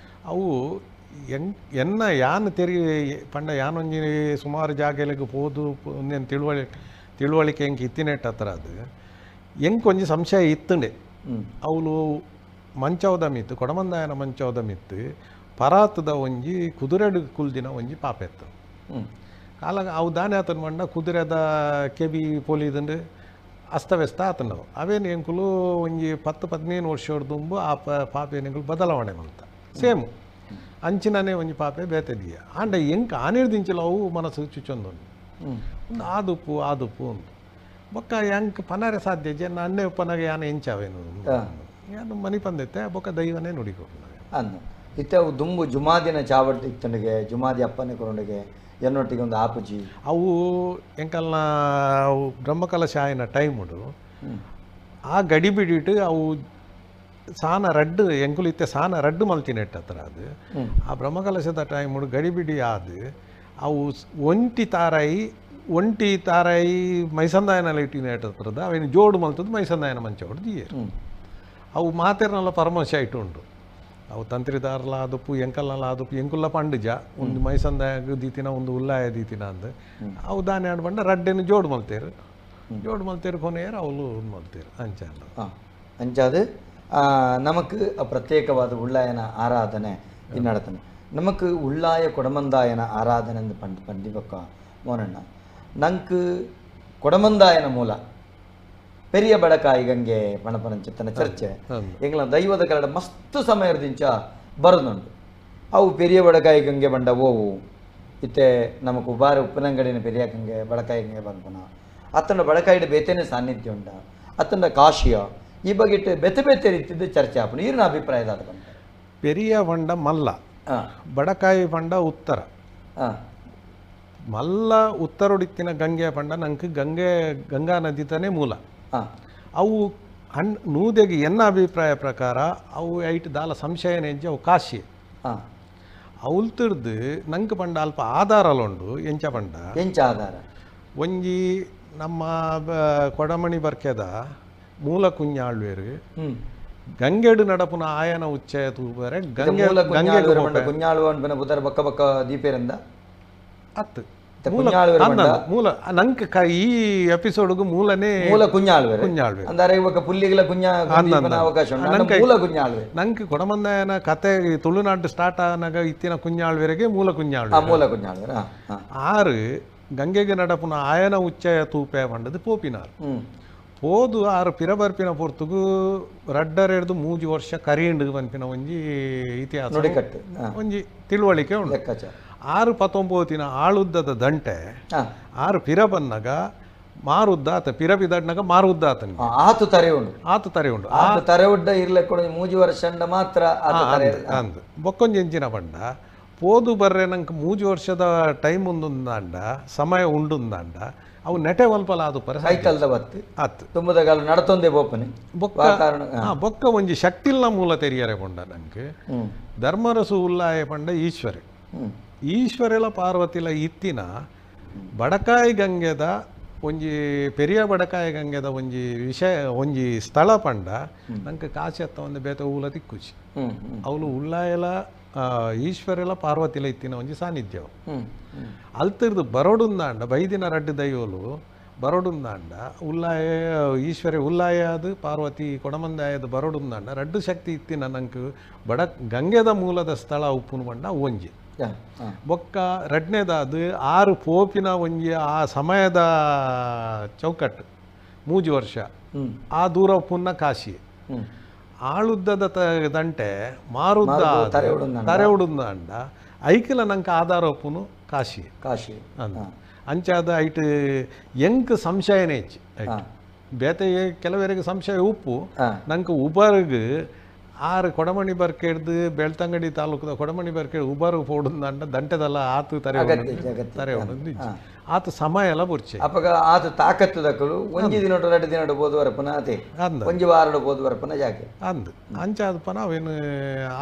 ಅವು ಎನ್ನ ಯಾನ್ ತೆರಿ ಪಂಡ ಯಾನೊಂಜಿ ಸುಮಾರು ಜಾಗೆಲೆಗ್ ಪೋದು ಒಂದೇನು ತಿಳುವಳಿಕೆ ಎಂಕ್ ಇತ್ತಿನೆಟ್ಟ ಹತ್ರ ಅದು ಎಂಕ್ ಒಂಜಿ ಸಂಶಯ ಇತ್ತಂಡೆ ಅವಳು ಮಂಚವದ ಮಿತ್ತು ಕೊಡಮಂದಾಯನ ಮಂಚವದ ಮಿತ್ತು ಪರಾತದ ಒಂಜಿ ಕುದುರೆಡು ಕುಲ್ದಿನ ಒಂಜಿ ಪಾಪೆತ್ತು ಕಾಲಾಗ ಅವು ದಾನೆ ಆತನ ಮಂಡ ಕುದುರೆದ ಕೆಬಿ ಪೊಲಿದಂಡು ಅಸ್ತವ್ಯಸ್ತ ಆತನವು ಅವೇನು ಎಂಕುಲು ಒಂಜಿ 10-15 ವರ್ಷ ದುಂಬು ಆ ಪಾಪೆ ಎಂಕುಲು ಬದಲಾವಣೆ ಮಂತ ಸೇಮ್ ಅಂಚಿನನೇ ಒಂಜಿ ಪಾಪೆ ಬೇತೆದಿಯ ಆಂಡ ಎಂಕ್ ಆನಿರ್ದಿಂಚಲ ಅವು ಮನಸ್ಸು ಚುಚ್ಚೊಂದೊಂದು ಒಂದು ಆದುಪ್ಪು ಆದುಪ್ಪು ಒಂದು ಬೊಕ್ಕ ಎಂಕ್ ಪನರೆ ಸಾಧ್ಯ ಜನ ಅಣ್ಣೆ ಪನಗ ಯಾನ ಎಂಚಾವೇನು ಯಾನು ಮನಿ ಪಂದೈತೆ ಬೊಕ್ಕ ದೈವನೇ ನುಡಿಕೊಟ್ಟು ಅಂದ ಇತ್ತೆ ಅವು ದುಂಬು ಜುಮಾದಿನ ಚಾವಟ್ ಇತ್ತಂಡಿಗೆ ಜುಮಾದಿ ಅಪ್ಪನೆ ಕೊರೊಂಡಿಗೆ ಎನ್ನೊಟ್ಟಿಗೆ ಒಂದು ಆಪುಜಿ ಅವು ಎಂಕಲ್ನ ಅವು ಬ್ರಹ್ಮಕಲಶ ಆಯಿನ ಟೈಮುಡು ಆ ಗಡಿಬಿಡಿಟ್ಟು ಅವು ಸಾನ ರಡ್ಡು ಎಂಕುಲು ಇತ್ತೆ ಸಾನ ರಡ್ಡು ಮಲ್ತಿನೆಟ್ಟ ಹತ್ರ ಅದು ಆ ಬ್ರಹ್ಮಕಲಶದ ಟೈಮುಡು ಗಡಿಬಿಡಿ ಆದು ಅವು ಒಂಟಿ ತಾರಾಯಿ ಮೈಸಂದಾಯನಲ್ಲಿ ಇಟ್ಟಿನ ಹತ್ರದ ಅವೇನು ಜೋಡು ಮಲ್ತದ್ದು ಮೈಸಂದಾಯನ ಮಂಚ ಹೊಡೆದು ದಿಯೇರು ಅವು ಮಾತೆರ್ನಲ್ಲ ಪರಮಶ ಇಟ್ಟು ಉಂಟು ಅವು ತಂತ್ರಿದಾರಲ ಆದಪ್ಪು ಎಂಕಲ್ನಲ್ಲ ಆದಪ್ಪು ಎಂಕುಲ್ಲ ಪಂಡುಜ ಒಂದು ಮೈಸಂದಾಯ ದೀತಿನ ಒಂದು ಉಲ್ಲಾಯ ದೀತಿನ ಅಂದ್ ಅವು ದಾನೆ ಆಡ್ ಬಂಡ ರಡ್ಡೆನು ಜೋಡು ಮಲ್ತೇರು ಜೋಡು ಮಲ್ತೇರು ಕೊನೆಯರು ಅವಳು ಮಲ್ತೇರು ಅಂಚ ಅಂಚಾದು ನಮಕ್ ಪ್ರತ್ಯೇಕವಾದ ಉಳ್ಳಾಯನ ಆರಾಧನೆ ನಡತನೆ ನಮಕ್ ಉಳ್ಳಾಯ ಕೊಡಮಂದಾಯನ ಆರಾಧನೆ ಎಂದು ಪಂಡ್ ಪಂಡಿಬಕ್ಕ ಮೋನಣ್ಣ ನಂಕ್ ಕೊಡಮಂದಾಯನ ಮೂಲ ಪೆರಿಯ ಬಡಕಾಯಿ ಗಂಗೆ ಪಣಪನಂಚಿತ್ತನ ಚರ್ಚೆ ಎಂಗ್ಲ ದೈವದ ಕರಡ ಮಸ್ತ್ ಸಮಯದಿಂಚ ಬರದುಂಡು ಅವು ಪೆರಿಯ ಬಡಕಾಯಿ ಗಂಗೆ ಬಂಡ ಓವು ಇತ್ತೆ ನಮಕ್ ಉಬಾರ ಉಪ್ಪಿನಂಗಡಿನ ಪೆರಿಯ ಗಂಗೆ ಬಡಕಾಯಿ ಗಂಗೆ ಬಂಪನ ಅತ್ತಂಡ ಬಡಕಾಯಿಡ ಬೇತೇನೆ ಸಾನ್ನಿಧ್ಯ ಉಂಡ ಅತ್ತಂಡ ಕಾಶಿಯ ಈ ಬಗ್ಗೆ ಬೆತೆ ಬೆತೆ ರೀತಿದ್ದು ಚರ್ಚೆ ಆಪುಂಡು ಈರಿನ ಅಭಿಪ್ರಾಯ ದಾದ ಬಂಡ ಪೆರಿಯ ಬಂಡ ಮಲ್ಲ ಬಡಕಾಯಿ ಬಂಡ ಉತ್ತರ ಮಲ್ಲ ಉತ್ತರೊಡಿತ್ತಿನ ಗಂಗೆ ಪಂಡ ನಂಗೆ ಗಂಗೆ ಗಂಗಾ ನದಿ ತಾನೇ ಮೂಲ ಅವು ನೂದೆಗೆ ಎನ್ನ ಅಭಿಪ್ರಾಯ ಪ್ರಕಾರ ಅವು ಐಟ್ ದಾಲ ಸಂಶಯನ ಎಂಚ ಅವು ಕಾಶಿ ಅವಲ್ತಿರ್ದು ನಂಗೆ ಪಂಡ ಅಲ್ಪ ಆಧಾರಲುಂಡು ಎಂಚ ಪಂಡ ಎಂಚ ಆಧಾರ ಒಂಜಿ ನಮ್ಮ ಕೊಡಮಣಿ ಬರ್ಕೆದ ಮೂಲ ಕುഞ്ഞാಳ್ವೇರು ಗಂಗೆಡು ನಡಪುನ ಆಯನ ಉಚ್ಚಯ ತೂಪರೆ ಗಂಗೆ ಗಂಗೆ ಕುഞ്ഞാಳುವ ಬುಧರ ಬಕ್ಕ ಬಕ್ಕ ದೀಪೇರಂದ ಅತ್ತು ಮೂಲ ನಂಗೆ ಈ ಎಪಿಸೋಡ್ಗೂ ಮೂಲನೇ ಮೂಲ ಕುഞ്ഞാಳ್ವೇರು ಕುഞ്ഞാಳ್ವೇರು ಅಂದರೆ ಇವಾಗ ಪುಲ್ಲಿಗಳ ಕುഞ്ഞಾ ಅವಕಾಶ ಮೂಲ ಕುഞ്ഞാಳ್ವೇರು ನಂಗೆ ಕೊಡಮಂದಾಯನ ಕತೆ ತುಳುನಾಡು ಸ್ಟಾರ್ಟ್ ಆನಾಗ ಇತ್ತಿನ ಕುഞ്ഞാಳ್ವೇರಿಗೆ ಮೂಲ ಕುഞ്ഞാಳ್ವೇರು ಮೂಲ ಕುഞ്ഞാಳ್ವೇರು ಆರು ಗಂಗೆಗೆ ನಡಪುನ ಆಯನ ಉಚ್ಚಯ ತೂಪೆ ಬಂಡದು ಪೋಪಿನಾರು ಪೋದು ಆರು ಪಿರಬರ್ಪಿನ ಪೊರ್ತುಗು ರಡ್ಡರೆಡ್ದು 3 ವರ್ಷ ಕರಿಯಿಂಡು ಪನ್ಪಿನ ಒಂಜಿ ಇತಿಹಾಸ ನುಡಿಕಟ್ಟು ಒಂಜಿ ತಿಳುವಳಿಕೆ ಉಂಟು 6:19 ಆಳುದ್ದದ ದಂಟೆ 6 ಪಿರ ಬನ್ನಗ ಮಾರುದ್ದ ಆತ ಪಿರ ಬಿದಡ್ನಾಗ ಮಾರುದ್ದ ಆತನಿಗೆ ಆತು ತರೆ ಉಂಡು ಆತು ತರೆ ಉಂಡು ಆತು ತರೆ ಉಡ್ಡ ಇರ್ಲಕ್ಕ 3 ವರ್ಷ ಮಾತ್ರ ಅಂದು ಬೊಕ್ಕೊಂಜಿ ಎಂಚಿನ ಪಂಡ ಪೋದು ಬರ್ರೆ ನಂಗೆ 3 ವರ್ಷದ ಟೈಮ್ ಉಂದುಂದಾಂಡ ಸಮಯ ಉಂಡುಂದಾಂಡ ಅವು ನೆಟೆ ಒಲ್ಪಲ ಅದು ಪರ ಸೈಕಲ್ದ ಬತ್ತು ಆತು ತುಂಬದ ಕಾಲ ನಡತೊಂದೇ ಬೋಪನೆ ಬೊಕ್ಕ ಬೊಕ್ಕ ಒಂಜಿ ಶಕ್ತಿಲ್ನ ಮೂಲ ತೆರಿಯರೆ ಪಂಡ ನಂಗೆ ಧರ್ಮರಸು ಉಲ್ಲಾಯ ಪಂಡ ಈಶ್ವರೆ ಈಶ್ವರೆಲ ಪಾರ್ವತಿಲ ಇತ್ತಿನ ಬಡಕಾಯಿ ಗಂಗೆದ ಒಂಜಿ ಪೆರಿಯ ಬಡಕಾಯಿ ಗಂಗೆದ ಒಂಜಿ ವಿಷಯ ಒಂಜಿ ಸ್ಥಳ ಪಂಡ ನಂಗೆ ಕಾಶಿ ಅತ್ತ ಒಂದು ಬೇತ ಊಲ ತಿಕ್ಕುಚಿ ಅವಳು ಉಲ್ಲಾಯಲ ಈಶ್ವರೆಲ ಪಾರ್ವತಿಲ ಇತ್ತಿನ ಒಂಜಿ ಸಾನ್ನಿಧ್ಯವು ಅಲ್ತಿರ್ದು ಬರೋಡುಂದಾಂಡ ಬೈದಿನ ರಡ್ಡು ದೈವಲು ಬರೋಡುಂದಾಂಡ ಉಲ್ಲಾಯ ಈಶ್ವರ ಉಲ್ಲಾಯದು ಪಾರ್ವತಿ ಕೊಡಮಂದಾಯದ ಬರೋಡುಂದಾಂಡ ರಡ್ಡು ಶಕ್ತಿ ಇತ್ತಿನ ನಂಗೆ ಬಡ ಗಂಗೆದ ಮೂಲದ ಸ್ಥಳ ಉಪ್ಪುನು ಬಂಡ ಒಂಜಿ ಬೊಕ್ಕ ರಡ್ನೇದಾದ 6 ಪೋಪಿನ ಒಂಜಿ ಆ ಸಮಯದ ಚೌಕಟ್ಟು 3 ವರ್ಷ ಆ ದೂರ ಪುನ್ನ ಕಾಶಿ ಆಳುದ್ದದ ದಂಟೆ ಮಾರುದ್ದ ತರೆ ಉಡುಂದಾಂಡ ಐಕಲ ನಂಗೆ ಆಧಾರ ಒಪ್ಪುನು ಕಾಶಿ ಕಾಶಿ ಅಂದ ಅಂಚಾದ ಐಟ್ ಎಂಕ್ ಸಂಶಯನೇ ಹೆಚ್ಚು ಬೇತೆ ಕೆಲವರಿಗೆ ಸಂಶಯ ಉಪ್ಪು ನಂಗೆ ಉಬರ್ಗ್ ಆರು ಕೊಡಮಣಿ ಬರ್ಕೇಡ್ದು ಬೆಳ್ತಂಗಡಿ ತಾಲೂಕದ ಕೊಡಮಣಿ ಬರ್ಕೇಡ್ ಉಬರ್ ಪೋಡುಂದಂಡ ದಂಟೆದಲ್ಲ ಆತು ತರೆ ತರೆ ಆತ ಸಮಯ ಎಲ್ಲ ಬುರ್ಚೆ ಅಪಗ ಆತ ತಾಕತ್ತು ದಕ್ಕಲು ಒಂಜಿ ದಿನೋಟು ಎರಡು ದಿನೋಟು ಬೋದು ವರಪನ ಆತೆ ಒಂಜಿ ವಾರಡು ಬೋದು ವರಪನ ಜಾಗೆ ಅಂದ್ ಅಂಚಾದಪನ ಅವೇನು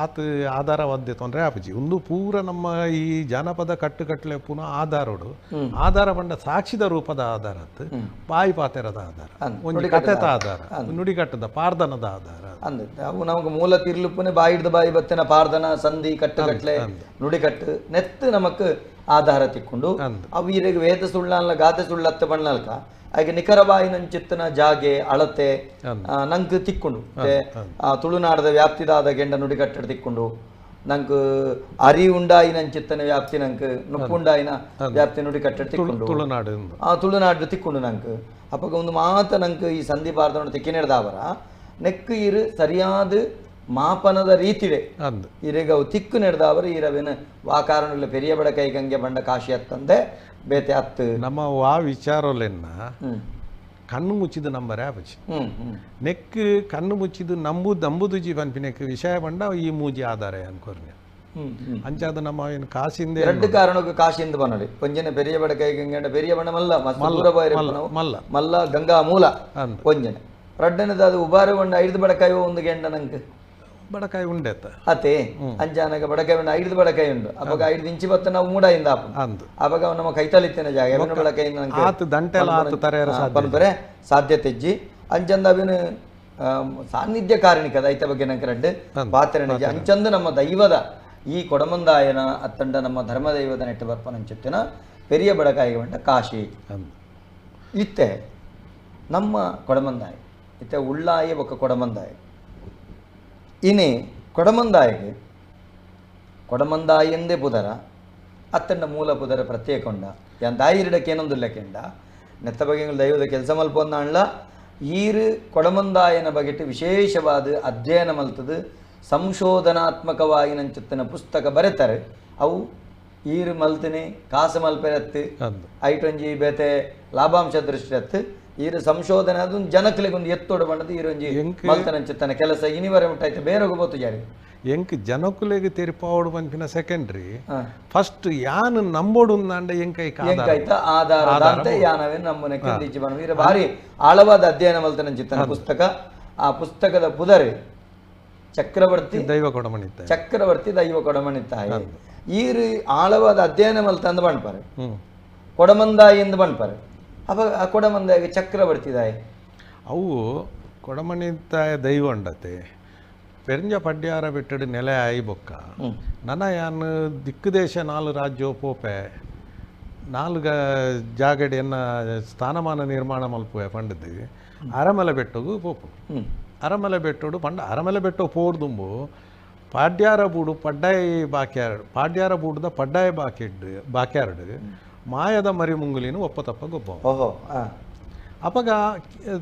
ಆತ ಆಧಾರವಾದ್ಯ ತೊಂದರೆ ಆಪಜಿ ಒಂದು ಪೂರ ನಮ್ಮ ಈ ಜಾನಪದ ಕಟ್ಟುಕಟ್ಟಲೆ ಪುನಃ ಆಧಾರೋಡು ಆಧಾರ ಬಂಡ ಸಾಕ್ಷಿದ ರೂಪದ ಆಧಾರ ಬಾಯಿ ಪಾತೆರದ ಆಧಾರ ಒಂದು ಕಥೆತ ಆಧಾರ ನುಡಿಗಟ್ಟದ ಪಾರ್ದನದ ಆಧಾರ ಅಂದ್ ಅವು ನಮಗೆ ಮೂಲ ತಿರ್ಲುಪ್ಪನೆ ಬಾಯಿ ಹಿಡ್ದು ಬಾಯಿ ಬತ್ತಿನ ಪಾರ್ದನ ಸಂಧಿ ಕಟ್ಟುಕಟ್ಲೆ ನುಡಿಕಟ್ಟು ನೆತ್ತು ನಮಕ್ ಆಧಾರ ತಿಕ್ಕೊಂಡು ಅವು ಈರೆಗೆ ವೇದ ಸುಳ್ಳಲ್ಲ ಗಾದೆ ಸುಳ್ಳತ್ತ ಬಣ್ಣಲ್ಕ ಹಾಗೆ ನಿಖರವಾಯಿ ನಂಚಿತ್ತನ ಜಾಗೆ ಅಳತೆ ನಂಗೆ ತಿಕ್ಕೊಂಡು ತುಳುನಾಡದ ವ್ಯಾಪ್ತಿದಾದ ಗೆಂಡ ನುಡಿಕಟ್ಟಡ ತಿಕ್ಕೊಂಡು ನಂಗೆ ಅರಿ ಉಂಡಾಯಿ ನಂಚಿತ್ತನ ವ್ಯಾಪ್ತಿ ನಂಗೆ ನುಪ್ಪುಂಡಾಯಿನ ವ್ಯಾಪ್ತಿ ನುಡಿಕಟ್ಟಡ ತಿಕ್ಕೊಂಡು ತುಳುನಾಡು ತುಳುನಾಡು ತಿಕ್ಕೊಂಡು ನಂಗೆ ಅಪ್ಪಗ ಒಂದು ಮಾತ ನಂಗೆ ಈ ಸಂಧಿ ಪಾರ್ದನ ತಿಕ್ಕಿನೆಡ್ದಾವರ ನೆಕ್ಕು ಇರು ಸರಿಯಾದ ಮಾಪನದ ರೀತಿಡೆ ಇರೆಗ ಅವು ತಿಕ್ಕು ನೆಡ್ದಾವರು ಈರವೇನು ವಾ ಕಾರಣಲ್ಲ ಪೆರಿಯ ಬಡ ಕೈ ಗಂಗೆ ಬಂಡ ಕಾಶಿ ಅತ್ತಂದೆ ಬೇತೆ ಅತ್ತು ನಮ್ಮ ವಾ ವಿಚಾರಲೆನ್ನ ಕಣ್ಣು ಮುಚ್ಚಿದ ನಂಬರೇ ಆಪಚಿ ನೆಕ್ ಕಣ್ಣು ಮುಚ್ಚಿದ್ದು ನಂಬು ನಂಬುದುಜಿ ಪನ್ಪಿನೆಕ್ ವಿಷಯ ಬಂಡ ಈ ಮೂಜಿ ಆಧಾರ ಅನ್ಕೋರ್ನೆ ಅಂಚಾದ ನಮ್ಮ ಏನು ಕಾಸಿಂದ ಎರಡು ಕಾರಣಕ್ಕೂ ಕಾಶಿಂದ ಬನ್ನಡಿ ಒಂಜನೆ ಪೆರಿಯ ಬಡ ಕೈ ಗಂಗೆ ಪೆರಿಯ ಬಣ್ಣ ಮಲ್ಲ ಮಲ್ಲ ಮಲ್ಲ ಗಂಗಾ ಮೂಲ ಒಂಜನೆ ರಡ್ಡನೇದ ಅದು ಉಬಾರು ಬಂಡ ಐದು ಬಡಕಾಯಿ ಒಂದು ಗೆಂಡ ನಂಗೆ ಬಡಕಾಯಿ ಉಂಡೆತ್ತ ಅತೆ ಅಂಜಾನಗ ಬಡಕಾಯಿ ಉಂಡು ಐದು ಬಡಕಾಯಿ ಉಂಡು ಅವಾಗ 5 ಇಂಚಿ ಬತ್ತ ನಾವು ಮೂಡಾಯಿಂದ ಅವಾಗ ನಮ್ಮ ಕೈತಲಿತ್ತೇನೆ ಜಾಗ ಬಡಕಾಯಿ ಪನ್ಪರೆ ಸಾಧ್ಯತೆ ಇಜ್ಜಿ ಅಂಚಂದ ಅವಿನ ಸಾನ್ನಿಧ್ಯ ಕಾರಣಿಕದ ಐತ ಬಗ್ಗೆ ನಂಗೆ ರಡ್ಡು ಪಾತ್ರ ನಿಜ ಅಂಚಂದು ನಮ್ಮ ದೈವದ ಈ ಕೊಡಮಂದಾಯನ ಅತ್ತಂಡ ನಮ್ಮ ಧರ್ಮದೈವದ ನೆಟ್ಟು ಬರ್ಪನಂಚುತ್ತಿನ ಪೆರಿಯ ಬಡಕಾಯಿಗೆ ಬಂಡ ಕಾಶಿ ಇತ್ತೆ ನಮ್ಮ ಕೊಡಮಂದಾಯ ಇತ್ತೆ ಉಳ್ಳಾಯಿ ಒಕ್ಕ ಕೊಡಮಂದಾಯ ಇನಿ ಕೊಡಮಂದಾಯಿಗೆ ಕೊಡಮಂದಾಯಿ ಎಂದೇ ಪುದರ ಅತ್ತಂಡ ಮೂಲ ಪುದರ ಪ್ರತ್ಯೇಕೊಂಡ ಯಾನ್ ದಾಯಿರಿಡಕ್ಕೆ ಏನೊಂದುಲ್ಲಕೆಂಡ ನೆತ್ತ ಬಗ್ಗೆ ದೈವದ ಕೆಲಸ ಮಲ್ಪೊಂದಾಣ್ಲ ಈರು ಕೊಡಮಂದಾಯನ ಬಗೆಟ್ ವಿಶೇಷವಾದ ಅಧ್ಯಯನ ಮಲ್ತದು ಸಂಶೋಧನಾತ್ಮಕವಾಗಿ ನಂಚುತ್ತಿನ ಪುಸ್ತಕ ಬರೆತಾರೆ ಅವು ಈರು ಮಲ್ತಿನಿ ಕಾಸು ಮಲ್ಪೆರತ್ತು ಐಟೊಂಜಿ ಬೇತೆ ಲಾಭಾಂಶ ದೃಷ್ಟಿ ಅತ್ತು ಈರು ಸಂಶೋಧನೆ ಅದು ಜನಕ್ಲೆಗ್ ಒಂದು ಎತ್ತೋಡು ಬಂಡದು ಈರೊಂಜಿ ಮಲ್ತನಂಚಿತ್ತನ ಕೆಲಸ ಇನಿವರೆ ಮುಟ್ಟಾಯ್ತು ಬೇರೆ ಗೊತ್ತು ಜಾರಿ ಎಂಕ್ ಜನಕುಲೆಗ್ ತೆರಿಪಾವಡು ಪನ್ಪಿನ ಸೆಕೆಂಡ್ರಿ ಫಸ್ಟ್ ಯಾನ್ ನಂಬೋಡು ಅಂಡ ಎಂಕೈತ ಆಧಾರ ಯಾನವೇ ನಮ್ಮನೆ ಕಿಂದಿಚ್ಚಿ ಬಣ್ಣ ಈರ ಭಾರಿ ಆಳವಾದ ಅಧ್ಯಯನ ಮಲ್ತನಂಚಿತ್ತನ ಪುಸ್ತಕ ಆ ಪುಸ್ತಕದ ಪುದರೆ ಚಕ್ರವರ್ತಿ ದೈವ ಕೊಡಮಣಿತ್ತಾಯ ಚಕ್ರವರ್ತಿ ದೈವ ಕೊಡಮಣಿತ್ತಾಯ ಈರು ಆಳವಾದ ಅಧ್ಯಯನ ಮಲ್ತಂದು ಬಣ್ಪಾರೆ ಕೊಡಮಂದಾಯಿ ಎಂದು ಬಣ್ಪಾರೆ ಅವಾಗ ಆ ಕೊಡಮಂದಾಯಿಗೆ ಚಕ್ರವರ್ತಿ ದಾಯಿ ಅವು ಕೊಡಮಣಿತ್ತಾಯ ದೈವ ಉಂಡತೆ ಪೆರಂಜ ಪಡ್ಯಾರ ಬಿಟ್ಟಡು ನೆಲೆ ಆಯಿ ಬೊಕ್ಕ ನನ್ನ ಯಾನ್ ದಿಕ್ಕುದೇಶ ನಾಲು ರಾಜ್ಯ ಪೋಪೆ ನಾಲ್ಗ ಜಾಗಡೆ ಎನ್ನ ಸ್ಥಾನಮಾನ ನಿರ್ಮಾಣ ಮಲ್ಪುವೆ ಪಂಡದು ಅರಮಲೆ ಬೆಟ್ಟಗು ಪೋಪು ಅರಮಲೆ ಬೆಟ್ಟೋಡು ಪಂಡ ಅರಮಲೆ ಬೆಟ್ಟ ಪೋರ್ದುಂಬು ಪಾಡ್ಯಾರ ಬೂಡು ಪಡ್ಡಾಯಿ ಬಾಕ್ಯಾರ್ಡ್ ಪಾಡ್ಯಾರ ಬೂಡುದ ಪಡ್ಡಾಯಿ ಬಾಕಿಡ್ ಬಾಕ್ಯಾರ್ಡ್ ಮಾಯದ ಮರಿಮುಂಗುಲಿನ ಒಪ್ಪ ತಪ್ಪ ಗೊಬ್ಬ ಓಹೋ ಅಪಗ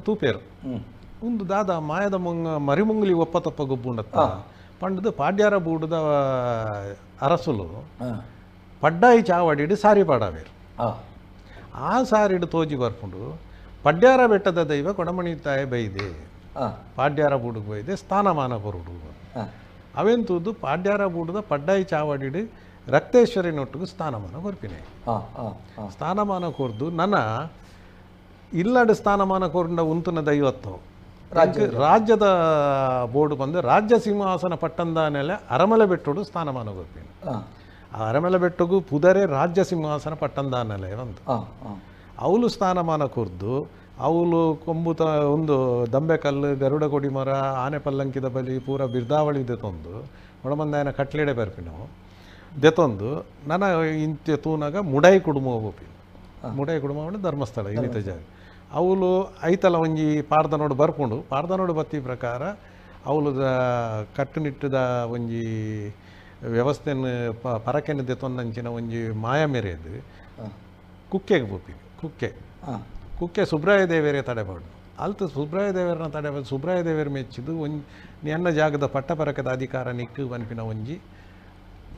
ತೂಪೇರು ಒಂದು ದಾದ ಮಾಯದ ಮುಂಗ ಮರಿಮುಂಗುಲಿ ಒಪ್ಪ ತಪ್ಪ ಗೊಬ್ಬುಂಡತ್ತ ಪಂಡದು ಪಾಡ್ಯಾರ ಬೂಡುದ ಅರಸುಲು ಪಡ್ಡಾಯಿ ಚಾವಡಿಡು ಸಾರಿ ಪಾಡವೇರು ಆ ಸಾರಿಡು ತೋಜಿ ಬರ್ಪುಂಡು ಪಡ್ಯಾರ ಬೆಟ್ಟದ ದೈವ ಕೊಡಮಣಿ ತಾಯಿ ಬೈದೆ ಪಾಡ್ಯಾರ ಬೂಡುಗೆ ಬೈದೆ ಸ್ಥಾನಮಾನ ಬರುಡು ಅವೆಂತೂದು ಪಾಡ್ಯಾರ ಬೂಡುದ ಪಡ್ಡಾಯಿ ಚಾವಡಿಡು ರಕ್ತೇಶ್ವರಿನೊಟ್ಟಿಗೆ ಸ್ಥಾನಮಾನ ಕೊರ್ಪಿನೆ ಸ್ಥಾನಮಾನ ಕೊರ್ದು ನನ್ನ ಇಲ್ಲಡು ಸ್ಥಾನಮಾನ ಕೊರ್ಂಡ ಉಂತುನ ದೈವತ್ತು ರಾಜ್ಯದ ಬೋರ್ಡ್ ಬಂದು ರಾಜ್ಯ ಸಿಂಹಾಸನ ಪಟ್ಟಂದ ಮೇಲೆ ಅರಮಲೆ ಬೆಟ್ಟೋಡು ಸ್ಥಾನಮಾನ ಕೊರ್ಪಿನಿ ಆ ಅರಮಲೆ ಬೆಟ್ಟಗೂ ಪುದರೆ ರಾಜ್ಯ ಸಿಂಹಾಸನ ಪಟ್ಟಂದಾನಲೆ ಒಂದು ಅವಳು ಸ್ಥಾನಮಾನ ಕೊರ್ದು ಅವಳು ಕೊಂಬುತ ಒಂದು ದಂಬೆಕಲ್ಲು ಗರುಡ ಕೊಡಿ ಮರ ಆನೆ ಪಲ್ಲಂಕಿದ ಬಲಿ ಪೂರ ಬಿರ್ದಾವಳಿ ದೆತೊಂದು ಒಳಮಂದಾಯನ ಕಟ್ಲೆಡೆ ಬರ್ಪಿನವು ದೆತೊಂದು ನನ್ನ ಇಂತೆ ತೂನಾಗ ಮುಡಾಯಿ ಕುಡುಮ ಹೋಗ್ಪಿನ ಮುಡಾಯಿ ಕುಡುಮ ಅಂದ್ರೆ ಧರ್ಮಸ್ಥಳ ಇನ್ನಿತ ಜಾಗ ಅವಳು ಐತಲ ಒಂಜಿ ಪಾರ್ದನೋಡು ಬರ್ಪುಂಡು ಪಾರ್ದನೋಡು ಬತ್ತಿ ಪ್ರಕಾರ ಅವಳು ಕಟ್ಟುನಿಟ್ಟದ ಒಂಜಿ ವ್ಯವಸ್ಥೆಯನ್ನು ಪರಕೆನ ದೆತೊಂದಂಚಿನ ಒಂಜಿ ಮಾಯ ಮೇರೆದು ಕುಕ್ಕೆಗೆ ಪೋಪಿನಿ ಕುಕ್ಕೆ ಕುಕ್ಕೆ ಸುಬ್ರಾಯ ದೇವರೇ ತಡೆಬಾರ್ದು ಅಲ್ತು ಸುಬ್ರಾಯ ದೇವರನ್ನ ತಡೆ ಸುಬ್ರಾಯ ದೇವರ ಮೆಚ್ಚಿದ್ದು ಒಂಜಿ ಎನ್ನ ಜಾಗದ ಪಟ್ಟ ಪರಕದ ಅಧಿಕಾರ ನಿಕ್ಕು ಪನ್ಪಿನ ಒಂಜಿ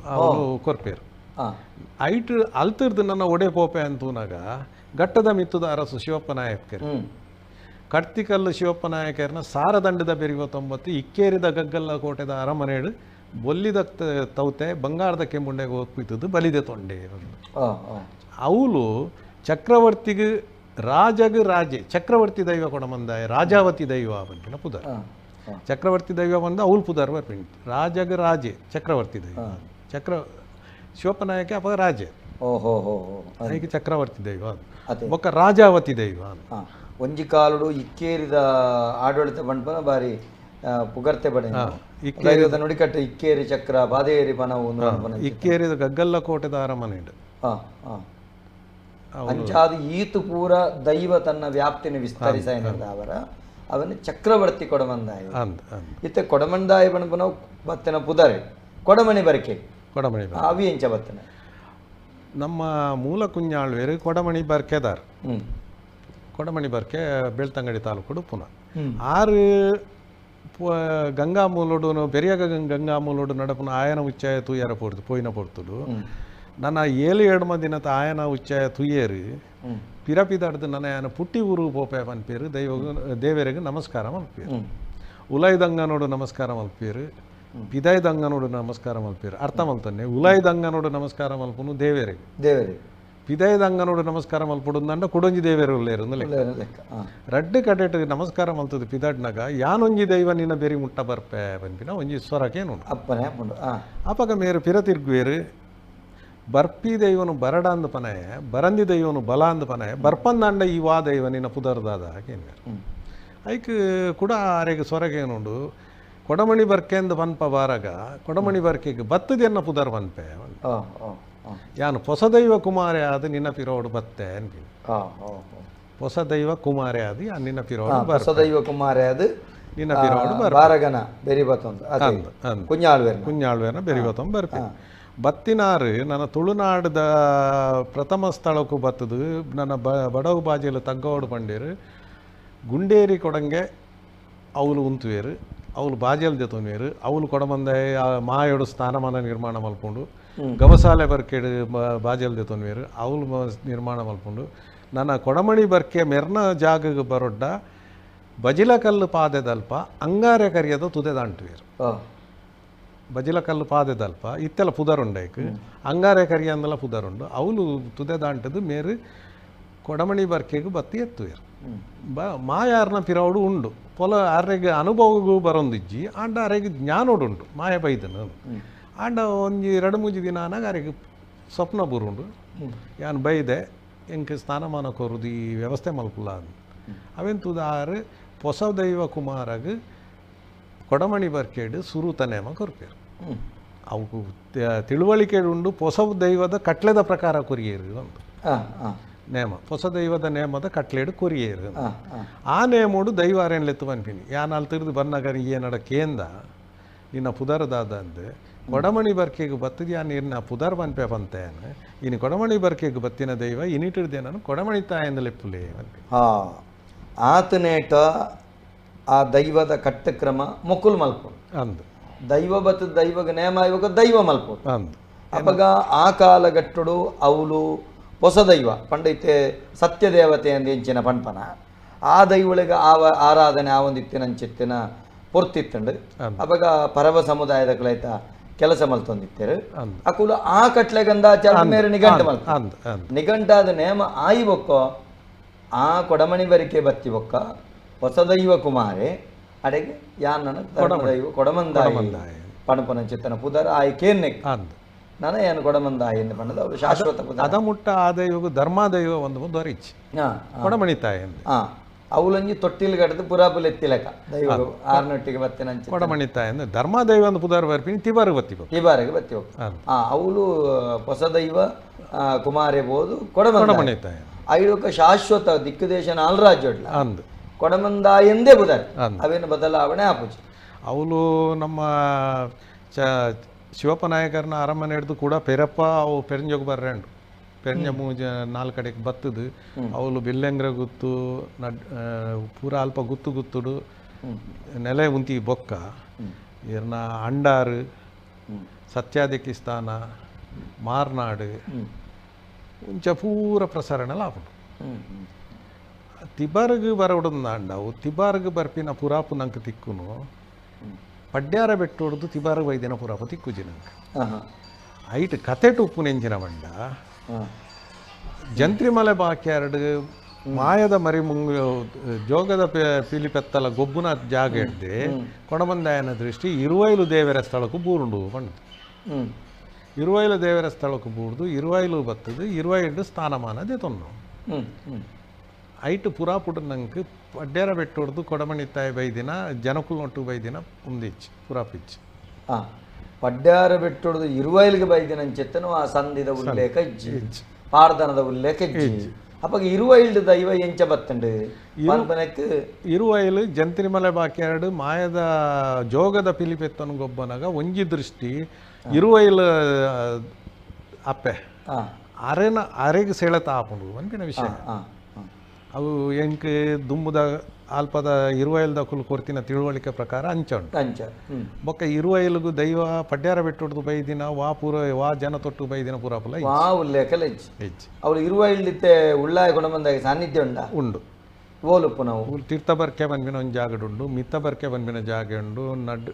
ಅವಳು ಕೊರ್ಪೇರು. ಐಟ್ ಅಲ್ತಿರ್ದು ನನ್ನ ಒಡೆ ಪೋಪೆ ಅಂತೂನಾಗ ಘಟ್ಟದ ಮಿತ್ತದ ಅರಸು ಶಿವಪ್ಪ ನಾಯಕರು ಕಡ್ತಿಕಲ್ಲು ಶಿವಪ್ಪ ನಾಯಕರನ್ನ ಸಾರದಂಡದ ಬೆರಿವ ತೊಂಬತ್ತು ಇಕ್ಕೇರಿದ ಗಗ್ಗಲ್ಲ ಕೋಟೆದ ಅರಮನೆಡು ಬೊಲ್ಲಿದ ತೌತೆ ಬಂಗಾರದ ಕೆಂಬುಂಡೆಗೆ ಒಪ್ಪಿದ್ದದ್ದು ಬಲಿದೆ ತೊಂಡೆ. ಅವಳು ಚಕ್ರವರ್ತಿಗೆ ರಾಜಗ ರಾಜೆ ಚಕ್ರವರ್ತಿ ದೈವ ಕೊಡಮಂದಾಯ ರಾಜಾವತಿ ದೈವ ಬಂಪಿನ ಪುದರ್. ಚಕ್ರವರ್ತಿ ದೈವ ಬಂದ ಅವಳು ಪುದರ್ ಬರ್ಪಿಂಟ್ ರಾಜಗ ರಾಜೆ ಚಕ್ರವರ್ತಿ ದೈವ ಚಕ್ರ ಶಿವಪ್ಪ ನಾಯಕ ಅಪ್ಪ ರಾಜೆ ಅದಕ್ಕೆ ಚಕ್ರವರ್ತಿ ದೈವ ಬೊಕ್ಕ ರಾಜಾವತಿ ದೈವ. ಒಂಜಿ ಕಾಲುಡು ಇಕ್ಕೇರಿದ ಆಡಳಿತ ಬಂಡ್ಪನ ಬಾರಿ ಪುಗರ್ತೆ ಬಡೆ ನುಡಿಕಟ್ಟು ಇಕ್ಕೇರಿ ಚಕ್ರ ಬಾದೇರಿ ಪನವು ಇಕ್ಕೇರಿದ ಗಗ್ಗಲ್ಲ ಕೋಟೆದ ಅರಮನೆ. ಅಂಚಾದ ಈತು ಪೂರ ದೈವ ತನ್ನ ವ್ಯಾಪ್ತಿನ ವಿಸ್ತರಿಸ ಅವರ ಅವನು ಚಕ್ರವರ್ತಿ ಕೊಡಮಂದಾಯ. ಇತ್ತ ಕೊಡಮಂದಾಯ ಬಣಪನ ಬತ್ತನ ಪುದರೆ ಕೊಡಮಣಿ ಬರಕೆ ಕೊಡಮಣಿ ಅವಿ ಎಂಚ ಬತ್ತನ ನಮ್ಮ ಮೂಲ ಕುಂಜಾಳ್ವೇರು ಕೊಡಮಣಿ ಬರ್ಕೆದಾರ್. ಕೊಡಮಣಿ ಬರ್ಕೆ ಬೆಳ್ತಂಗಡಿ ತಾಲೂಕು ಪುನಃ ಆರು ಗಂಗಾ ಮೂಲೋಡು ಪೆರಿಯ ಗಂಗಾ ಮೂಲೋಡು ನಡಪುನ ಆಯನ ಉಚ್ಚಾಯ ತೂಯರ ಪೋರ್ತು ಪೋಯಿನ ಪೊರ್ತುಡು ನನ್ನ 7 ಎಡ್ಮ ದಿನದ ಆಯನ ಉಚ್ಚಾಯ ತುಯ್ಯರು ಪಿರಪಿದಾಡ್ದು ನನ್ನ ಆಯನ ಪುಟ್ಟಿ ಊರು ಪೋಪೆ ಪನ್ಪೇರು ದೈವ ದೇವರಿಗೆ ನಮಸ್ಕಾರ ಮಲ್ಪೇರು. ಉಲಾಯ್ದಂಗನೋಡು ನಮಸ್ಕಾರ ಮಲ್ಪೇರು, ಪಿದಾಯ್ದಂಗನೋಡು ನಮಸ್ಕಾರ ಮಲ್ಪೇರು. ಅರ್ಥ ಮಲ್ತಾನೆ ಉಲಾಯ್ದಂಗನೋಡು ನಮಸ್ಕಾರ ಮಲ್ಪುನು ದೇವರಿಗೆ ದೇವರಿಗೆ ಪಿದಾಯ್ದಂಗನೋಡು ನಮಸ್ಕಾರ ಮಲ್ಪುಡು ಅಂಡ ಕುಡೊಂಜಿ ದೇವೇರು ಉಲ್ಲೇರು ಲೆಕ್ಕ. ರಡ್ಡು ಕಡೆಟ್ ನಮಸ್ಕಾರ ಮಲ್ತದು ಪಿದಾಡ್ನಾಗ ಯಾನೊಂಜಿ ದೈವ ನಿನ್ನ ಬೇರಿ ಮುಟ್ಟ ಬರ್ಪೆ ಪನ್ಪಿನ ಒಂಜಿ ಸ್ವರಕೇನು ಅಪ್ಪನೆ ಅಪಗ ಮೇರು ಪಿರ ತಿರ್ಗುವೇರು. ಬರ್ಪಿ ದೈವನು ಬರಡ ಅಂದ ಪನಯ ಬರಂದಿ ದೈವನು ಬಲ ಅಂದ ಪನಯ ಬರ್ಪಂದಾಂಡ ಈ ವಾ ದೈವ ನಿನ್ನ ಪುದರ್ದಾದ ಹಾಗೇನು ಐಕ್ ಕೂಡ ಆರೆಗೆ ಸ್ವರಗೇನುಂಡು ಕೊಡಮಣಿ ಬರ್ಕೆಂದು ಪನ್ಪ ಬಾರಗ ಕೊಡಮಣಿ ಬರ್ಕೆಗೆ ಬತ್ತದೆನ್ನ ಪುದರ್ ಪನ್ಪೆ ಯಾನು ಹೊಸ ದೈವ ಕುಮಾರೆ ಆದ ನಿನ್ನ ಪಿರೋಡು ಬತ್ತೆ ಅನ್ಪಿ. ಹೊಸ ದೈವ ಕುಮಾರೆ ಆದ ಯಾನ್ ನಿನ್ನ ಪಿರೋಡು ಹೊಸ ದೈವ ಕುಮಾರೆ ಆದ ನಿನ್ನ ಪಿರೋಡು ಬಾರಗನ ಬೆರಿ ಬತ್ತೊಂದು ಕುഞ്ഞാಳ್ವೇರ್ನ ಕುഞ്ഞാಳ್ವೇರ್ನ ಬೆರಿ ಬತ್ತೊಂದು ಬರ್ಪೆ. ಬತ್ತಿನಾರು ನನ್ನ ತುಳುನಾಡದ ಪ್ರಥಮ ಸ್ಥಳಕ್ಕೂ ಬತ್ತದು ನನ್ನ ಬಡವು ಬಾಜಿಯಲ್ಲಿ ತಗ್ಗೋಡು ಪಂಡೇರು ಗುಂಡೇರಿ ಕೊಡಂಗೆ ಅವಳು ಉಂತುವೇರು ಅವಳು ಬಾಜಲ್ ತೊನ್ವೇರು ಅವಳು ಕೊಡಮಂದೆ ಮಾಯೋಡು ಸ್ಥಾನಮಾನ ನಿರ್ಮಾಣ ಮಲ್ಪುಂಡು ಗವಸಾಲೆ ಬರ್ಕೆಡು ಬಾಜಲ್ ತೊನ್ವೇರು ಅವಳು ನಿರ್ಮಾಣ ಮಲ್ಪುಂಡು. ನನ್ನ ಕೊಡಮಣಿ ಬರ್ಕೆ ಮೆರ್ನ ಜಾಗಗೆ ಬರೊಡ್ಡ ಬಜಿಲಕಲ್ಲು ಪಾದೆದಲ್ಪ ಅಂಗಾರೆ ಕರಿಯದ ತುದೆದಾಂಟುವೇರು. ಬಜಿಲಕಲ್ಲು ಪಾದೆದಲ್ಪ ಇತ್ತೆಲ್ಲ ಪುದರುಂಡೈಕ್ ಅಂಗಾರೆ ಕರಿಯಂದೆಲ್ಲ ಪುದರುಂಡು ಅವಳು ತುದೆದಾಂಟದು ಮೇರು ಕೊಡಮಣಿ ಬರ್ಕೆಗೆ ಬತ್ತಿ ಎತ್ತುವೇರು. ಮಾಯಾರ್ನ ಪಿರವಡು ಉಂಡು ಪೊಲ ಅರೆಗೆ ಅನುಭವಗೂ ಬರೊಂದಿಜ್ಜಿ ಆಂಡ ಅರೆಗೆ ಜ್ಞಾನೋಡುಂಟು ಮಾಯ ಬೈದನು ಆಂಡ ಒಂಜಿ 2 3 ದಿನ ಆನಾಗ ಅರೆಗೆ ಸ್ವಪ್ನ ಬುರುಂಡು ಯಾನ್ ಬೈದೆ ಎಂಕ್ ಸ್ಥಾನಮಾನ ಕೊರುದು ಈ ವ್ಯವಸ್ಥೆ ಮಲ್ಪುಲ್ಲ ಅವೆಂತುದ ಆರು ಹೊಸ ದೈವ ಕುಮಾರಗ್ ಕೊಡಮಣಿ ಬರ್ಕೇಡು ಸುರುತ ನೇಮ ಕೊರ್ಪೇರು. ಅವು ತಿಳುವಳಿಕೆ ಉಂಡು ಹೊಸ ದೈವದ ಕಟ್ಲೆದ ಪ್ರಕಾರ ಕೊರಿಯೇರು ಒಂದು ನೇಮ ಹೊಸ ದೈವದ ನೇಮದ ಕಟ್ಲೇಡು ಕೊರಿಯೇರು. ಆ ನೇಮೋಡು ದೈವಾರೇನ್ಲೆತ್ತು ಪನ್ಪಿನಿ ಯಾನ್ ಅಲ್ಲಿ ತಿರ್ದು ಬನ್ನಗರ ಏನಡ ಕೇಂದ ನಿನ್ನ ಪುದರದಾದ ಅಂದೆ ಕೊಡಮಣಿ ಬರ್ಕೆಗೆ ಬತ್ತದ ಯಾನ್ ಇರ್ನ ಪುದರ್ ಪನ್ಪೆ ಪಂತೆ ಇನ್ನು ಕೊಡಮಣಿ ಬರ್ಕೆಗೆ ಬತ್ತಿನ ದೈವ ಇನಿಟಿಡ್ದೆ ನಾನು ಕೊಡಮಣಿ ತಾಯಂದ ಲೆಪ್ಪುಲೇ. ಆತನೇಟ ಆ ದೈವದ ಕಟ್ಟಕ್ರಮ ಮೊಕುಲ್ ಮಲ್ಪು ಅಂದು ದೈವ ಬತ್ತದ ದೈವಗ ನೇಮ ಇವಾಗ ದೈವ ಮಲ್ಪು ಅಂದು ಅಪಗ ಆ ಕಾಲಗಟ್ಟುಡು ಅವಳು ಹೊಸ ದೈವ ಪಂಡೈತೆ ಸತ್ಯದೇವತೆ ಅಂದ ಎಂಚಿನ ಪಂಪನ ಆ ದೈವಳಿಗೆ ಆವ ಆರಾಧನೆ ಆ ಒಂದಿತ್ತಿನ ಪೊರ್ತಿತ್ತಂಡು ಅಪಗ ಪರವ ಸಮುದಾಯದ ಕಲೈತ ಕೆಲಸ ಮಲ್ತೊಂದಿತ್ತೇರು ಅಕುಲು ಆ ಕಟ್ಲೆ ಗಂಧಾಚಾರ ಮೇರೆ ನಿಘಂಟು ಮಲ್ಪ ನಿಘಂಟಾದ ನೇಮ ಆಯಿ ಬೊಕ್ಕೋ ಆ ಕೊಡಮಣಿ ಬರಿಕೆ ಬತ್ತಿ ಬೊಕ್ಕ ಹೊಸ ದೈವ ಕುಮಾರೆ ಅಡೆಗೆ ಯಾನ್ ದೈವ ಕೊಡಮಂದಾಯ ಪಣಪನ ಚಿತ್ತನ ಪುದರ ಆಯಿ ಕೇನ್ನೆ ನಾನು ಏನು ಕೊಡಮಂದಾಯ ಎಂದು ಪಣ್ಣದ ಅವರು ಶಾಶ್ವತ ಪುದರ ಅದ ಮುಟ್ಟ ಆ ದೈವಗೂ ಧರ್ಮದೈವ ಒಂದು ದೊರಿಚ್ ಕೊಡಮಣಿ ತಾಯಿ ಅವಳಂಜಿ ತೊಟ್ಟಿಲ್ ಕಟ್ಟದು ಪುರಾಪುಲ್ ಎತ್ತಿಲಕ ದೈವ ಆರ್ನೊಟ್ಟಿಗೆ ಬತ್ತಿನ ಕೊಡಮಣಿ ತಾಯಿ ಅಂದ್ರೆ ಧರ್ಮದೈವ ಒಂದು ಪುದರ್ ಬರ್ಪಿನಿ ತಿಬಾರಿಗೆ ಬತ್ತಿ ತಿಬಾರಿಗೆ ಬತ್ತಿ ಅವಳು ಹೊಸ ದೈವ ಕುಮಾರೆ ಬೋದು ಕೊಡಮಣಿ ತಾಯಿ ಐಡೊಕ್ಕ ಶಾಶ್ವತ ದಿಕ್ಕುದೇಶ ನಾಲ್ರಾಜ್ಯ ಅಂದು ಕೊಡಮಂದಾಯ ಎಂದೇ ಬುದಾರೆ ಅವೇನು ಬದಲಾವಣೆ ಆಪುಜಿ. ಅವಳು ನಮ್ಮ ಶಿವಪ್ಪ ನಾಯಕರನ್ನ ಅರಮನೆ ಹಿಡಿದು ಕೂಡ ಪೆರಪ್ಪ ಅವು ಪೆರಂಜೋಗ ಬರ್ರಂಡು ಪೆರಂಜ ಮೂಜ ನಾಲ್ಕು ಕಡೆಗೆ ಬತ್ತದು ಅವಳು ಬಿಲ್ಲೆಂಗ್ರ ಗುತ್ತು ನಡ್ ಪೂರ ಅಲ್ಪ ಗುತ್ತು ಗುತ್ತುಡು ನೆಲೆ ಉಂತಿ ಬೊಕ್ಕ ಇರ್ನ ಅಂಡಾರು ಸತ್ಯಾದಿಕ್ಕಿ ಸ್ಥಾನ Marnad ಉಂಚ ಪೂರ ಪ್ರಸರಣಲ ಆಪುಂಡು. ತಿಬಾರ್ಗ್ ಬರವುಡಂದಾಂಡವು ತಿಬಾರ್ಗ್ ಬರ್ಪಿನ ಪುರಾಪು ನಂಕ್ ತಿಕ್ಕುನು ಪಡ್ಯಾರ ಬೆಟ್ಟೊಡ್ದು ತಿಬಾರ್ಗ್ ಬೈದಿನ ಪುರಾಪು ತಿಕ್ಕುಜಿ ನಂಕ್. ಐಟ್ ಕತೆಟ್ ಉಪ್ಪುನೆಂಚಿನ ಬಂಡ ಜಂತ್ರಿಮಲೆ ಬಾಕ್ಯಾರ್ಡ್ ಮಾಯದ ಮರಿ ಮುಂಗು ಜೋಗದ ಪಿಲಿಪೆತ್ತಲ ಗೊಬ್ಬುನ ಜಾಗ ಹಿಡ್ದು ಕೊಡಬಂದಾಯನ ದೃಷ್ಟಿ ಇರುವೈಲು ದೇವರ ಸ್ಥಳಕ್ಕೂ ಬೂರುಂಡು ಪಂಡು. ಇರುವೈಲು ದೇವರ ಸ್ಥಳಕ್ಕೂ ಬೂರ್ದು ಇರುವೈಲು ಬತ್ತದು ಇರುವೈಲು ಸ್ಥಾನಮಾನ ದೇತೊನ್ನು. ಐಟು ಪುರಾಪುಡು ನಂಗೆ ಪಡ್ಯಾರ ಬೆಟ್ಟೊಡ್ದು ಕೊಡಮಣಿತ್ತಾಯ ಬೈದಿನ ಜನಕುಲ್ ಬೈದಿನ ಉಂದಿಚ್ಚು ಪುರಾಪಿಚ್ಚು. ಪಡ್ಯಾರ ಬೆಟ್ಟೊಡ್ದು ಇರುವೈಲಿಗೆ ಬೈದಿನ ಅಂಚೆತ್ತನು ಆ ಸಂಧಿದ ಉಲ್ಲೇಖ ಇಜ್ಜಿ, ಪಾರ್ದನದ ಉಲ್ಲೇಖ ಇಜ್ಜಿ. ಅಪ್ಪ ಇರುವೈಲ್ಡ್ ದೈವ ಎಂಚ ಬತ್ತಂಡು ಇರುವೈಲು ಜಂತ್ರಿಮಲೆ ಬಾಕ್ಯಾರ್ಡ್ ಮಾಯದ ಜೋಗದ ಪಿಲಿಪೆತ್ತನು ಗೊಬ್ಬನಾಗ ಒಂಜಿ ದೃಷ್ಟಿ ಇರುವೈಲು ಅಪ್ಪೆ ಅರೆನ ಅರೆಗೆ ಸೆಳೆತ ಆಪುಂಡು ಅನ್ಪಿನ ವಿಷಯ. ಅವು ಎಂಕ್ ದುಂಬುದ ಆಲ್ಪದ ಇರುವೈಲ್ದ ಕುಲ್ ಕೊರ್ತಿನ ತಿಳುವಳಿಕೆ ಪ್ರಕಾರ ಅಂಚ ಉಂಟು. ಅಂಚ ಬೊಕ್ಕ ಇರುವೈಲ್ಗು ದೈವ ಪಡ್ಯಾರ ಬೆಟ್ಟೊಡ್ದು ಬೈದಿನ ವಾ ಪೂರ ವಾ ಜನ ತೊಟ್ಟು ಬೈದಿನ ಪೂರಾಪುಲ ವಾ ಉಲ್ಲೇಖ ಹೆಚ್ಚು. ಅವಳು ಇರುವೈಲ್ಡಿತ್ತೆ ಉಳ್ಳಾಯ ಗುಣಬಂದಾಗ ಸಾನ್ನಿಧ್ಯ ಉಂಡ ಉಂಡು. ಓಲುಪ್ಪು ನಾವು ತೀರ್ಥ ಬರ್ಕೆ ಬಂದ್ಬಿನ ಒಂದು ಜಾಗಡ್ ಉಂಡು, ಮಿತ್ತ ಬರ್ಕೆ ಬಂದ್ಬಿನ ಜಾಗ ಉಂಡು, ನಡ್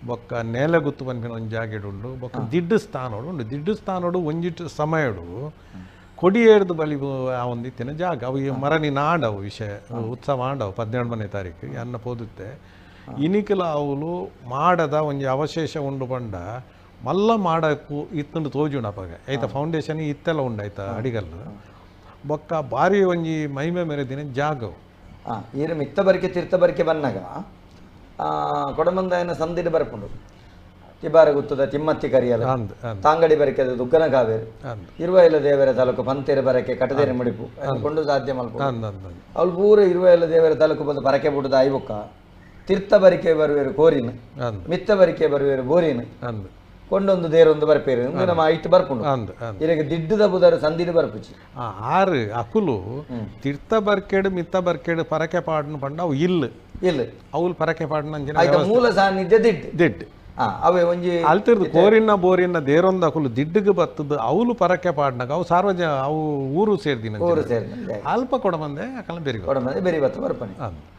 ಬೊಕ್ಕ ನೇಲೆ ಗುತ್ತು ಬಂದ್ಬಿನ ಒಂದು ಜಾಗಡ್ ಉಂಡು, ಬೊಕ್ಕ ದಿಡ್ಡು ಸ್ಥಾನೋಡು ಉಂಡು. ದಿಡ್ಡು ಸ್ಥಾನೋಡು ಒಂಜಿಟ್ಟು ಸಮಯಡು ಕೊಡಿಯೇರ್ದು ಬಲಿ ಆ ಒಂದು ಇತ್ತಿನ ಜಾಗ. ಅವು ಈ ಮರನಿ ನಾಡವು ವಿಷಯ ಉತ್ಸವ ಆಂಡವು 18ನೇ ತಾರೀಕು ಅನ್ನ ಪೋದುತ್ತೆ. ಇನಿಕಲ ಅವಳು ಮಾಡದ ಒಂಜಿ ಅವಶೇಷ ಉಂಡು ಬಂಡ ಮಲ್ಲ ಮಾಡಕ್ಕೂ ಇತ್ತಂಡು ತೋಜುಂಡು ಅಪ್ಪಾಗ ಐತ ಫೌಂಡೇಶನ್ ಇತ್ತೆಲ್ಲ ಉಂಡು ಆಯ್ತಾ ಅಡಿಗಲ್ಲು. ಬೊಕ್ಕ ಭಾರಿ ಒಂಜಿ ಮೈಮೆ ಮೇರೆ ದಿನ ಜಾಗವು. ಈರು ಮಿತ್ತ ಬರಿಕೆ ತೀರ್ಥ ಬರಿಕೆ ಬನ್ನಾಗ ಕೊಡಮಂದಾಯನ ಸಂದಿಡು ಬರ್ಪುಂಡು. ತಿಬಾರ ಗುತ್ತದ ತಿಮ್ಮತ್ತಿ ಕರಿಯಲ್ಲ ತಾಂಗಡಿ ಬರಕೆ ದುಗ್ಗನ ಕಾವೇರಿ ಇರುವೈಲ ದೇವರ ತಾಲೂಕು ಪಂತೇರು ಬರಕೆ ಕಟದೇರಿ ಮುಡಿಪು ಕೊಂಡು ಸಾಧ್ಯ ಮಲ್ಪ. ಅವಳು ಪೂರ ಇರುವೈಲ ದೇವರ ತಾಲೂಕು ಬಂದು ಪರಕೆ ಬಿಡುದ ಐಬೊಕ್ಕ ತೀರ್ಥ ಬರಿಕೆ ಬರುವೇರು ಕೋರಿನ, ಮಿತ್ತ ಬರಿಕೆ ಬರುವೇರು ಬೋರಿನ, ಕೊಂಡೊಂದು ದೇರೊಂದು ಬರ್ಪೇರು ನಮ್ಮ ಐಟ್ ಬರ್ಪುಂಡು. ಇರಗೆ ದಿಡ್ಡದ ಬುದಾರು ಸಂದಿಡು ಬರ್ಪುಚಿ ಆರು ಅಕುಲು ತೀರ್ಥ ಬರ್ಕೇಡು ಮಿತ್ತ ಬರ್ಕೇಡು ಪರಕೆ ಪಾಡನು ಪಂಡ ಅವು ಇಲ್ಲ ಇಲ್ಲ ಅವಳು ಪರಕೆ ಪಾಡನ ಮೂಲ ಸಾನ್ನಿಧ್ಯ ದಿಡ್ಡು ದಿಡ್ಡು ಅವೇ ಒಂಜಿ ಅಲ್ತಿರ್ದು ಕೋರಿನ ಬೋರಿನ ದೇರೊಂದ ಅಕುಲು ದಿಡ್ಡುಗೆ ಬತ್ತದ ಅವಳು ಪರಕೆ ಪಾಡ್ನಾಗ ಅವು ಸಾರ್ವಜ ಅವು ಊರು ಸೇರ್ದಿನ ಊರು ಸೇರ್ದಿನ ಅಲ್ಪ ಕೊಡಬಂದೆ ಅಕಲ ಬೆರಿ ಕೊಡಬಂದೆ ಬೆರಿ ಬತ್ತ ಬರ್ಪಣೆ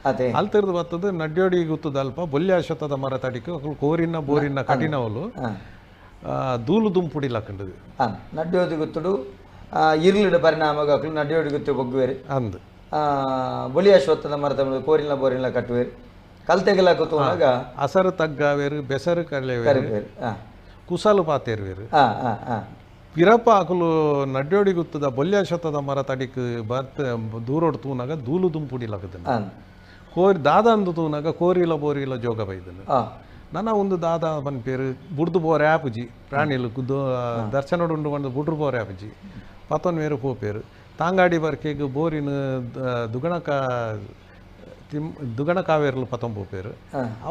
ಅದೇ ಅಲ್ತಿರ್ದು ಬತ್ತದ ನಡ್ಯೋಡಿ ಗುತ್ತದ ಅಲ್ಪ ಬೊಲ್ಯಾಶ್ವತದ ಮರ ತಡಿಕು ಅಕುಲು ಕೋರಿನ ಬೋರಿನ ಕಠಿಣವಲು ದೂಲು ದುಂಪುಡಿ ಲಕ್ಕಂಡದು. ನಡ್ಯೋದಿ ಗುತ್ತುಡು ಇರ್ಲಿಡ ಪರಿಣಾಮ ಅಕುಲು ನಡ್ಯೋಡಿ ಗುತ್ತು ಬೊಗ್ಗುವೇರು ಅಂದು ಬೊಲಿಯಾಶ್ವತ್ಥದ ಮರ ಕೋರಿನ ಬೋರಿನ ಕಟ್ಟುವೇರು ಕಲ್ತೆಗೆಲ್ಲ ಕೂತುವಾಗ ಅಸರು ತಗ್ಗಾವೇರು ಬೆಸರು ಕಲೆವೇರು ಕುಸಲು ಪಾತೇರುವೇರು ಪಿರಪ ಅಕುಲು ನಡ್ಯೋಡಿ ಗುತ್ತದ ಬೊಲ್ಯಾಶ್ವತ್ಥದ ಮರ ತಡಿಕ್ ಬರ್ತ ದೂರೋಡು ತೂನಾಗ ದೂಲು ದುಂಪುಡಿ ಲಕ್ಕದನ್ನು ಕೋರಿ ದಾದ ಅಂದು ತೂನಾಗ ಕೋರಿಲ ಬೋರಿಲ ಜೋಗ ಬೈದನು. ನನ್ನ ಒಂದು ದಾದ ಪನ್ಪೇರು ಬುಡ್ದು ಬೋರೆ ಆಪುಜಿ ಪ್ರಾಣಿಲು ದರ್ಶನೋಡು ಉಂಡು ಬಂದು ಬುಡ್ರು ಬೋರೆ ಆಪುಜಿ ಪತ್ತೊನ್ ಬೇರು ಪೋಪೇರು ತಾಂಗಾಡಿ ಬರ್ಕೆಗ್ ಬೋರಿನ ದುಗಣಕ ದುಗಣ ಕಾವೇರ್ಲು ಪತ್ತೊಂಬ ಪೇರು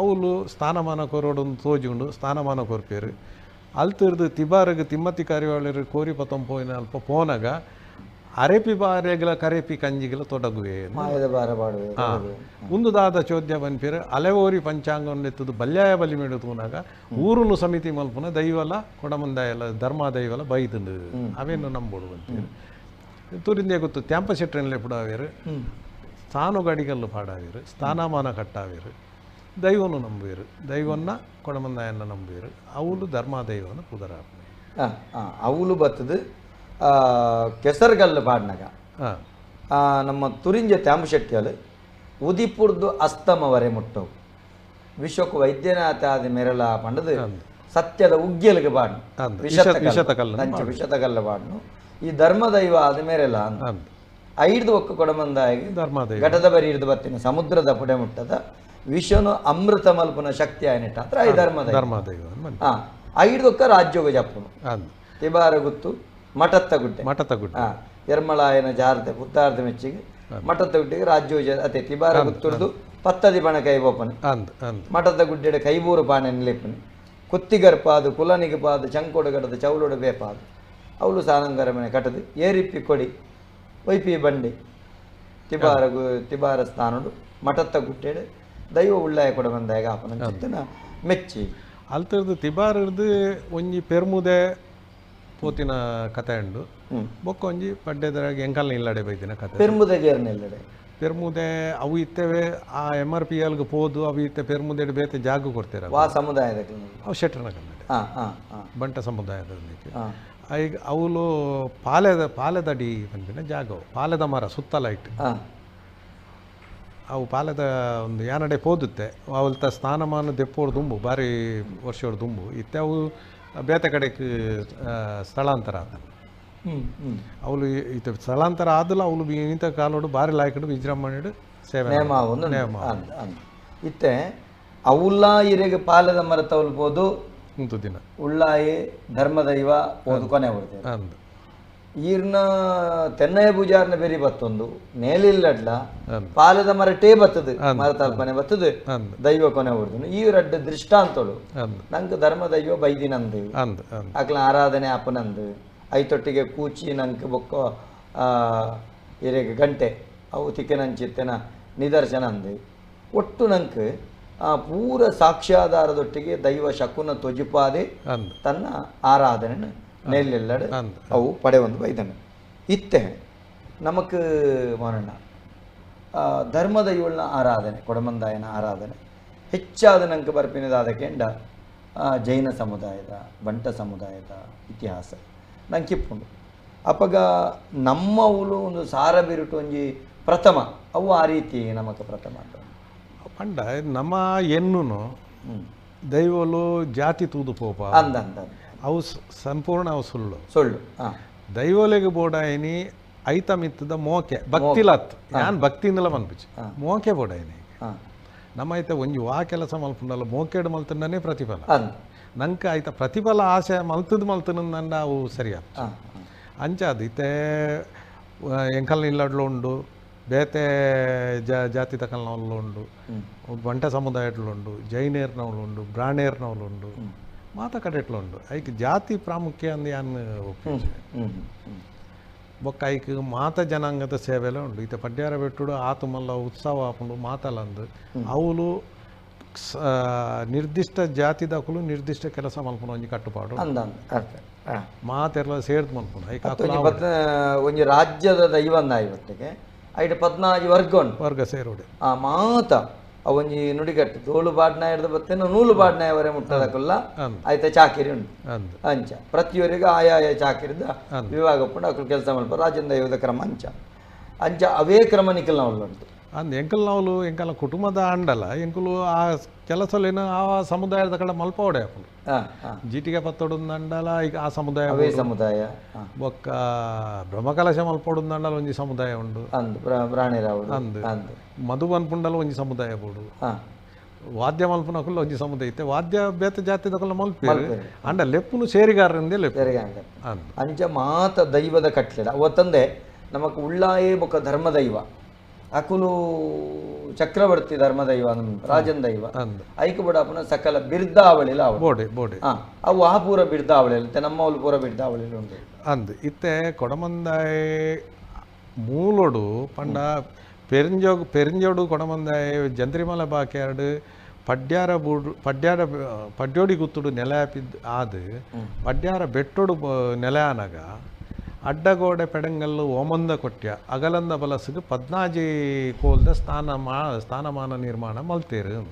ಅವಳು ಸ್ಥಾನಮಾನ ಕೊರೋಡೊಂದು ತೋಜುಂಡು ಸ್ಥಾನಮಾನ ಕೊರ್ಪೇರು ಅಲ್ತಿರ್ದು ತಿಬಾರಗ್ ತಿಮ್ಮತಿ ಕಾರಿವಾಳರು ಕೋರಿ ಪತ್ತೊಂಪೋಯಿನ ಅಲ್ಪ ಪೋನಗ ಅರೆಪಿ ಬಾರೆಗಳ ಕರೆಪಿ ಕಂಜಿಗಳ ತೊಡಗುವೆ ಒಂದು ದಾದ ಚೋದ್ಯ ಬನ್ಪೇರು ಅಲೆವೋರಿ ಪಂಚಾಂಗ ಬಲ್ಯಾಯ ಬಲಿ ಮೇಡು ತೂನಾಗ ಊರುನು ಸಮಿತಿ ಮಲ್ಪುನ ದೈವಲ ಕೊಡಮಂದಾಯಲ ಧರ್ಮ ದೈವಲ ಬೈದುಂಡು ಅವೇನು ನಂಬೋಡು ಬಂತೇರು ತೂರಿಂದೇ ಗೊತ್ತು ತ್ಯಾಂಪ ಶೆಟ್ರನ್ಲೆ ಪುಡಾವೇರು ಸ್ಥಾನ ಗಡಿಗಲ್ಲು ಪಾಡಾವೇರು ಸ್ಥಾನಮಾನ ಕಟ್ಟಾವೇರು ದೈವನು ನಂಬುವೇರು ದೈವನ್ನ ಕೊಡಮಂದಾಯನ್ನ ನಂಬುವೇರು ಅವಳು ಧರ್ಮ ದೈವನ ಪುದರಾಪನೆ ಅವಳು ಬತ್ತದು ಕೆಸರುಗಲ್ಲು ಪಾಡ್ನಾಗ ನಮ್ಮ ತುರಿಂಜ ತ್ಯಾಂಬಶೆಟ್ಟಿಯಲ್ಲಿ ಉದಿಪುರ್ದು ಅಸ್ತಮವರೆ ಮುಟ್ಟವು ವಿಶ್ವಕ್ಕೆ ವೈದ್ಯನಾಥ ಆದ ಮೆರಲ ಪಂಡದು ಸತ್ಯದ ಉಗ್ಗಿಯಲಿಗೆ ಪಾಡ್ನು ವಿಷತಕಲ್ಲು ಪಾಡ್ನು ಈ ಧರ್ಮದೈವ ಆದ ಮೇರೆಲ ಐದು ಒಕ್ಕ ಕೊಡಮಂದಾಗಿ ಘಟದ ಬರಿ ಹಿಡಿದು ಬರ್ತೀನಿ ಸಮುದ್ರದ ಪುಡೆ ಮುಟ್ಟದ ವಿಶ್ವನು ಅಮೃತ ಮಲ್ಪನ ಶಕ್ತಿ ಆಯ್ನಿಟ್ಟ ಹತ್ರ ಈ ಧರ್ಮದೈವ ಐದು ಒಕ್ಕ ರಾಜ್ಯೋಗ ಜಪ್ಪನು ತಿಬಾರ ಗುತ್ತು ಮಠತ್ತ ಗುಡ್ಡೆ ಮಠತ್ತ ಗುಡ್ಡೆ ಎರ್ಮಳಾಯನ ಜಾರತೆ ಪುತ್ತಾರ್ಧ ಮೆಚ್ಚಿಗೆ ಮಠತ್ತ ಗುಡ್ಡೆಗೆ ರಾಜ್ಯೋಜ ಅತೆ ತಿಬಾರ ಗುತ್ತುರ್ದು ಪತ್ತದಿ ಬಣ ಕೈ ಬೋಪನೆ ಮಠದ ಗುಡ್ಡೆಡ ಕೈಬೂರು ಪಾಣೆ ನಿಲೆಪನೆ ಕುತ್ತಿಗರ್ಪಾದು ಕುಲನಿಗೆ ಪಾದು ಚಂಕೋಡು ಗಡದ ಚೌಲೋಡು ಬೇಪಾದು ಅವಳು ಸಾನಂಗರ ಮನೆ ಕಟ್ಟದು ಏರಿಪ್ಪಿ ಕೊಡಿ ವೈಪಿ ಬಂಡಿ ತಿಬಾರ ತಿಬಾರ ಸ್ಥಾನಡು ಮಠತ್ತ ಗುಟ್ಟೆಡು ದೈವ ಉಳ್ಳಾಯ ಕೂಡ ಬಂದಾಗ ಆಪನ ಚಿತ್ತನ ಮೆಚ್ಚಿ ಅಲ್ತರ್ದು ತಿಬಾರದು ಒಂಜಿ ಪೆರ್ಮುದೆ ಪೋತಿನ ಕತೆ ಉಂಡು. ಬೊಕ್ಕ ಒಂಜಿ ಪಡ್ಡೆದರಾಗಿ ಎಂಕಲ್ನ ಇಲ್ಲಡೆ ಬೈದಿನ ಕತೆ. ಪೆರ್ಮುದೆ ಜೇರ್ನೆಲ್ಲಡೆ ಪೆರ್ಮುದೆ ಅವು ಇತ್ತೇವೆ ಆ M R P ಎಲ್ಗೆ ಪೋದು ಅವು ಇತ್ತೆ ಪೆರ್ಮುದೆ ಬೇತೆ ಜಾಗ ಕೊಡ್ತೀರ ವಾ ಸಮುದಾಯದ ಅವು ಶೆಟ್ಟರ್ನ ಕನ್ನಡ ಬಂಟ ಸಮುದಾಯದ ಈಗ ಅವಳು ಪಾಲೆದ ಪಾಲೆದಡಿ ಪನ್ಪಿನ ಜಾಗ, ಪಾಲೆದ ಮರ ಸುತ್ತಲ ಇಟ್ಟು ಅವು ಪಾಲೆದ ಒಂದು ಯಾನಡೆ ಪೋದುತ್ತೆ ಅವಲ್ತ ಸ್ಥಾನಮಾನ ದೆಪ್ಪೋಡು ದುಂಬು ಭಾರಿ ವರ್ಷೋಡು ದುಂಬು ಇತ್ತೆ ಅವು ಬೇತೆ ಕಡೆಗೆ ಸ್ಥಳಾಂತರ ಆತ. ಅವಳು ಇತ್ತ ಸ್ಥಳಾಂತರ ಆದಲ್ಲ ಅವಳು ಇಂಥ ಕಾಲೋಡು ಭಾರಿ ಲಾಯ್ಕಡು ವಿಜೃಂಭಣೆಡು ಸೇವೆ ನೇಮ ಇತ್ತೆ ಅವುಲ್ಲ ಇರೆಗೆ ಪಾಲೆದ ಮರ ತವಲ್ಬೋದು ದಿನ ಉಳ್ಳಾಯಿ ಧರ್ಮದೈವ ಪೋದು ಕೊನೆ ಬರ್ತೇವೆ. ಈರ್ನ ತೆನ್ನಯ ಪೂಜಾರ್ನ ಬೇರಿ ಬತ್ತೊಂದು ನೇಲಿಲ್ಲಡ್ಲ ಪಾಲದ ಮರಟೇ ಬತ್ತದು, ಮರ ತಲ್ಪನೆ ಬತ್ತದು, ದೈವ ಕೊನೆ ಹೊಡ್ದು. ಈ ರಡ್ಡ ದೃಷ್ಟಾಂತಳು ನಂಗೆ ಧರ್ಮ ದೈವ ಬೈದಿನಂದು, ಅಕ್ಲ ಆರಾಧನೆ ಅಪನಂದು, ಐತೊಟ್ಟಿಗೆ ಕೂಚಿ ನಂಗೆ ಬೊಕ್ಕ ಇರೆಗೆ ಗಂಟೆ ಅವು ತಿಕ್ಕೆನಂಚಿತ್ತನ ನಿದರ್ಶನ ಅಂದು. ಒಟ್ಟು ನಂಗೆ ಆ ಪೂರ ಸಾಕ್ಷ್ಯಾಧಾರದೊಟ್ಟಿಗೆ ದೈವ ಶಕುನ ತೊಜಿಪಾದೆ ತನ್ನ ಆರಾಧನೆ ನೆಲ್ಲೆಲ್ಲಡೆ ಅವು ಪಡೆಯೊಂದು ಬೈದನು. ಇತ್ತೆ ನಮಕ್ ಮೋನಣ್ಣ ಧರ್ಮದೈವಳ್ನ ಆರಾಧನೆ, ಕೊಡಮಂದಾಯನ ಆರಾಧನೆ ಹೆಚ್ಚಾದ ನಂಗೆ ಬರ್ಪಿನದಾದ ಕೆಂಡ ಜೈನ ಸಮುದಾಯದ ಬಂಟ ಸಮುದಾಯದ ಇತಿಹಾಸ ನಂಗೆ ಕಿಪ್ಪುಂಡು. ಅಪಗ ನಮ್ಮವುಲು ಒಂದು ಸಾರ ಬಿರುಟು ಒಂಜಿ ಪ್ರಥಮ ಅವು ಆ ರೀತಿ ನಮಕ್ ಪ್ರಥಮ ಅಂತ ಪಂಡ ನಮ್ಮ ಎನ್ನುನು ದೈವಲು ಜಾತಿ ತೂದು ಪೋಪ ಅಂದ ಅಂದ ಅವು ಸಂಪೂರ್ಣ ಅವು ಸುಳ್ಳು ಸುಳ್ಳು. ದೈವಲೆಗೆ ಬೋಡಾಯಿನಿ ಐತ ಮಿತ್ತದ ಮೋಕೆ ಭಕ್ತಿಲತ್ ಯಾನ್ ಭಕ್ತಿಯಿಂದಲ ಮನ್ಪಿಚು ಮೋಕೆ ಬೋಡಾಯಿನಿ. ನಮ್ಮ ಐತ ಒಂಜಿ ವಾ ಕೆಲಸ ಮಲ್ಪುಂಡಲ್ಲ ಮೋಕೆಡು ಮಲ್ತಂಡನೇ ಪ್ರತಿಫಲ ನಂಗೆ ಆಯ್ತ ಪ್ರತಿಫಲ ಆಸೆ ಮಲ್ತದ ಮಲ್ತನಂದ ಅವು ಸರಿಯಾದ ಅಂಚ ಅದು ಇತ್ತೆ ಎಂಕಲ್ನ ಇಲ್ಲಡ್ಲು ಉಂಡು, ಬೇತೆ ಜಾತಿ ತಕಲ್ನವಲ್ಲ ಉಂಡು, ಬಂಟ ಸಮುದಾಯಡ್ಲು ಉಂಡು, ಜೈನೇರ್ನವಳು ಉಂಡು, ಬ್ರಾಣೇರ್ನವಳು ಉಂಡು, ಮಾತ ಕಡೆಟ್ಲು ಉಂಡು. ಐಕ್ ಜಾತಿ ಪ್ರಾಮುಖ್ಯ ಅಂದು ಯಾನ್ ಒಪ್ಪಿಂಚೆ. ಬೊಕ್ಕ ಐಕ್ ಮಾತ ಜನಾಂಗದ ಸೇವೆಲ್ಲ ಉಂಡು. ಇತ್ತೆ ಪಡ್ಯಾರ ಬೆಟ್ಟುಡು ಆತು ಮಲ್ಲ ಉತ್ಸವ ಆಪುಂಡು ಮಾತಲಂದು ಅವಳು ನಿರ್ದಿಷ್ಟ ಜಾತಿದಕುಲು ನಿರ್ದಿಷ್ಟ ಕೆಲಸ ಮಲ್ಪುನ ಒಂಜಿ ಕಟ್ಟುಪಾಡು ಮಾತೆಲ್ಲ ಸೇರ್ದು ಮಲ್ಪುನ. ಒಂಜಿ ರಾಜ್ಯದ ದೈವಂದ ಇವತ್ತಿಗೆ ಐಟ್ 14 ವರ್ಗ ಉಂಟು, ವರ್ಗ ಸೇರೋಡೆ ಆ ಮಾತ ಒಂಜಿ ನುಡಿಗಟ್ಟು ತೋಳು ಬಾಡ್ನ ಹಿಡ್ದು ಬತ್ತೇನು ನೂಲು ಬಾಡ್ನ ಅವರೇ ಮುಟ್ಟದಕ್ಕಲ್ಲ ಆಯ್ತ ಚಾಕಿರಿ ಉಂಟು ಅಂಚ ಪ್ರತಿಯೊರಿಗೆ ಆಯಾಯ ಚಾಕಿರಿದ ವಿಭಾಗ ಉಂಟು ಅಕ್ಕಲು ಕೆಲಸ ಮಲ್ಪ ರಾಜ್ಯದ ದೈವದ ಕ್ರಮ ಅಂಚ ಅಂಚ ಅವೇ ಕ್ರಮ ನಿಖಲ್ ನಾವಲ್ ಉಂಟು. ಅಂದ್ ಎಂಕಲ್ ನಾವಲು ಎಂಕಲ ಕುಟುಂಬದ ಅಂಡಲ್ಲ ಎಂಕುಲು ಆ ಕೆಲಸಲೇನು ಆ ಸಮುದಾಯದ ಕಡೆ ಮಲ್ಪೋಡೆ ಅಪ್ಪಲು ಜೀಟಿಗೆ ಪತ್ತೊಡಂಡಲ ಈಗ ಆ ಸಮುದಾಯ ಅವೇ ಸಮುದಾಯ ಬೊಕ್ಕ ಬ್ರಹ್ಮಕಲಶ ಮಲ್ಪೊಡಂಡಲ ಒಂಜಿ ಸಮುದಾಯ ಉಂಡು ಅಂದ್ ಪ್ರಾಣಿರಾವು ಅಂದ್ ಮಧುಬನ್ ಪುಂಡಲ ಒಂಜಿ ಸಮುದಾಯ ಬೋಡು, ವಾದ್ಯ ಮಲ್ಪುನಕುಲ್ಲ ಒಂಜಿ ಸಮುದಾಯ ಇತ್ತೆ ವಾದ್ಯ ಬೇತೆ ಜಾತಿದಕುಲ್ಲ ಮಲ್ಪಿ ಅಂಡ ಲೆಪ್ಪುನು ಸೇರಿಗಾರಂದೇ ಲೆಪ್ಪು ಅಂಚ ಮಾತ ದೈವದ ಕಟ್ಲೆಡ ಅವತ್ತಂದೆ ನಮಕ್ ಉಳ್ಳಾಯೇ ಬೊಕ್ಕ ಧರ್ಮದೈವ ಅಕುಲು ಚಕ್ರವರ್ತಿ ಧರ್ಮದೈವ ರಾಜನ್ ದೈವ ಐಕು ಬಡಪನ ಸಕಲ ಬಿರ್ದಾವಳಿಲ ಬೋಡೆ ಬೋಡೆ ಅವು ಆ ಪೂರ ಬಿರ್ದಾವಳಿ ನಮ್ಮವಳು ಪೂರ ಬಿರ್ದಾವಳಿ ಉಂಟು ಅಂದ್ ಇತ್ತೆ ಕೊಡಮಂದಾಯ ಮೂಲೋಡು ಪಂಡ ಪೆರಿಂಜೋಡು ಕೊಡಮಂದಾಯ ಜಂತ್ರಿಮಲ ಬಾಕ್ಯಾರ್ಡು ಪಡ್ಯಾರ ಬೂಡು ಪಡ್ಯಾರ ಪಡ್ಯೋಡಿ ಗುತ್ತುಡು ನೆಲೆ ಆಪಿದ್ ಆದು ಪಡ್ಯಾರ ಬೆಟ್ಟೋಡು ನೆಲೆ ಆನಾಗ ಅಡ್ಡಗೋಡೆ ಪೆಡಂಗಲ್ಲು ಓಮಂದ ಕೊಟ್ಯ ಅಗಲಂದ ಬಲಸುಗು 14 ಕೋಲ್ದ ಸ್ಥಾನಮಾನ ನಿರ್ಮಾಣ ಮಲ್ತೇರು.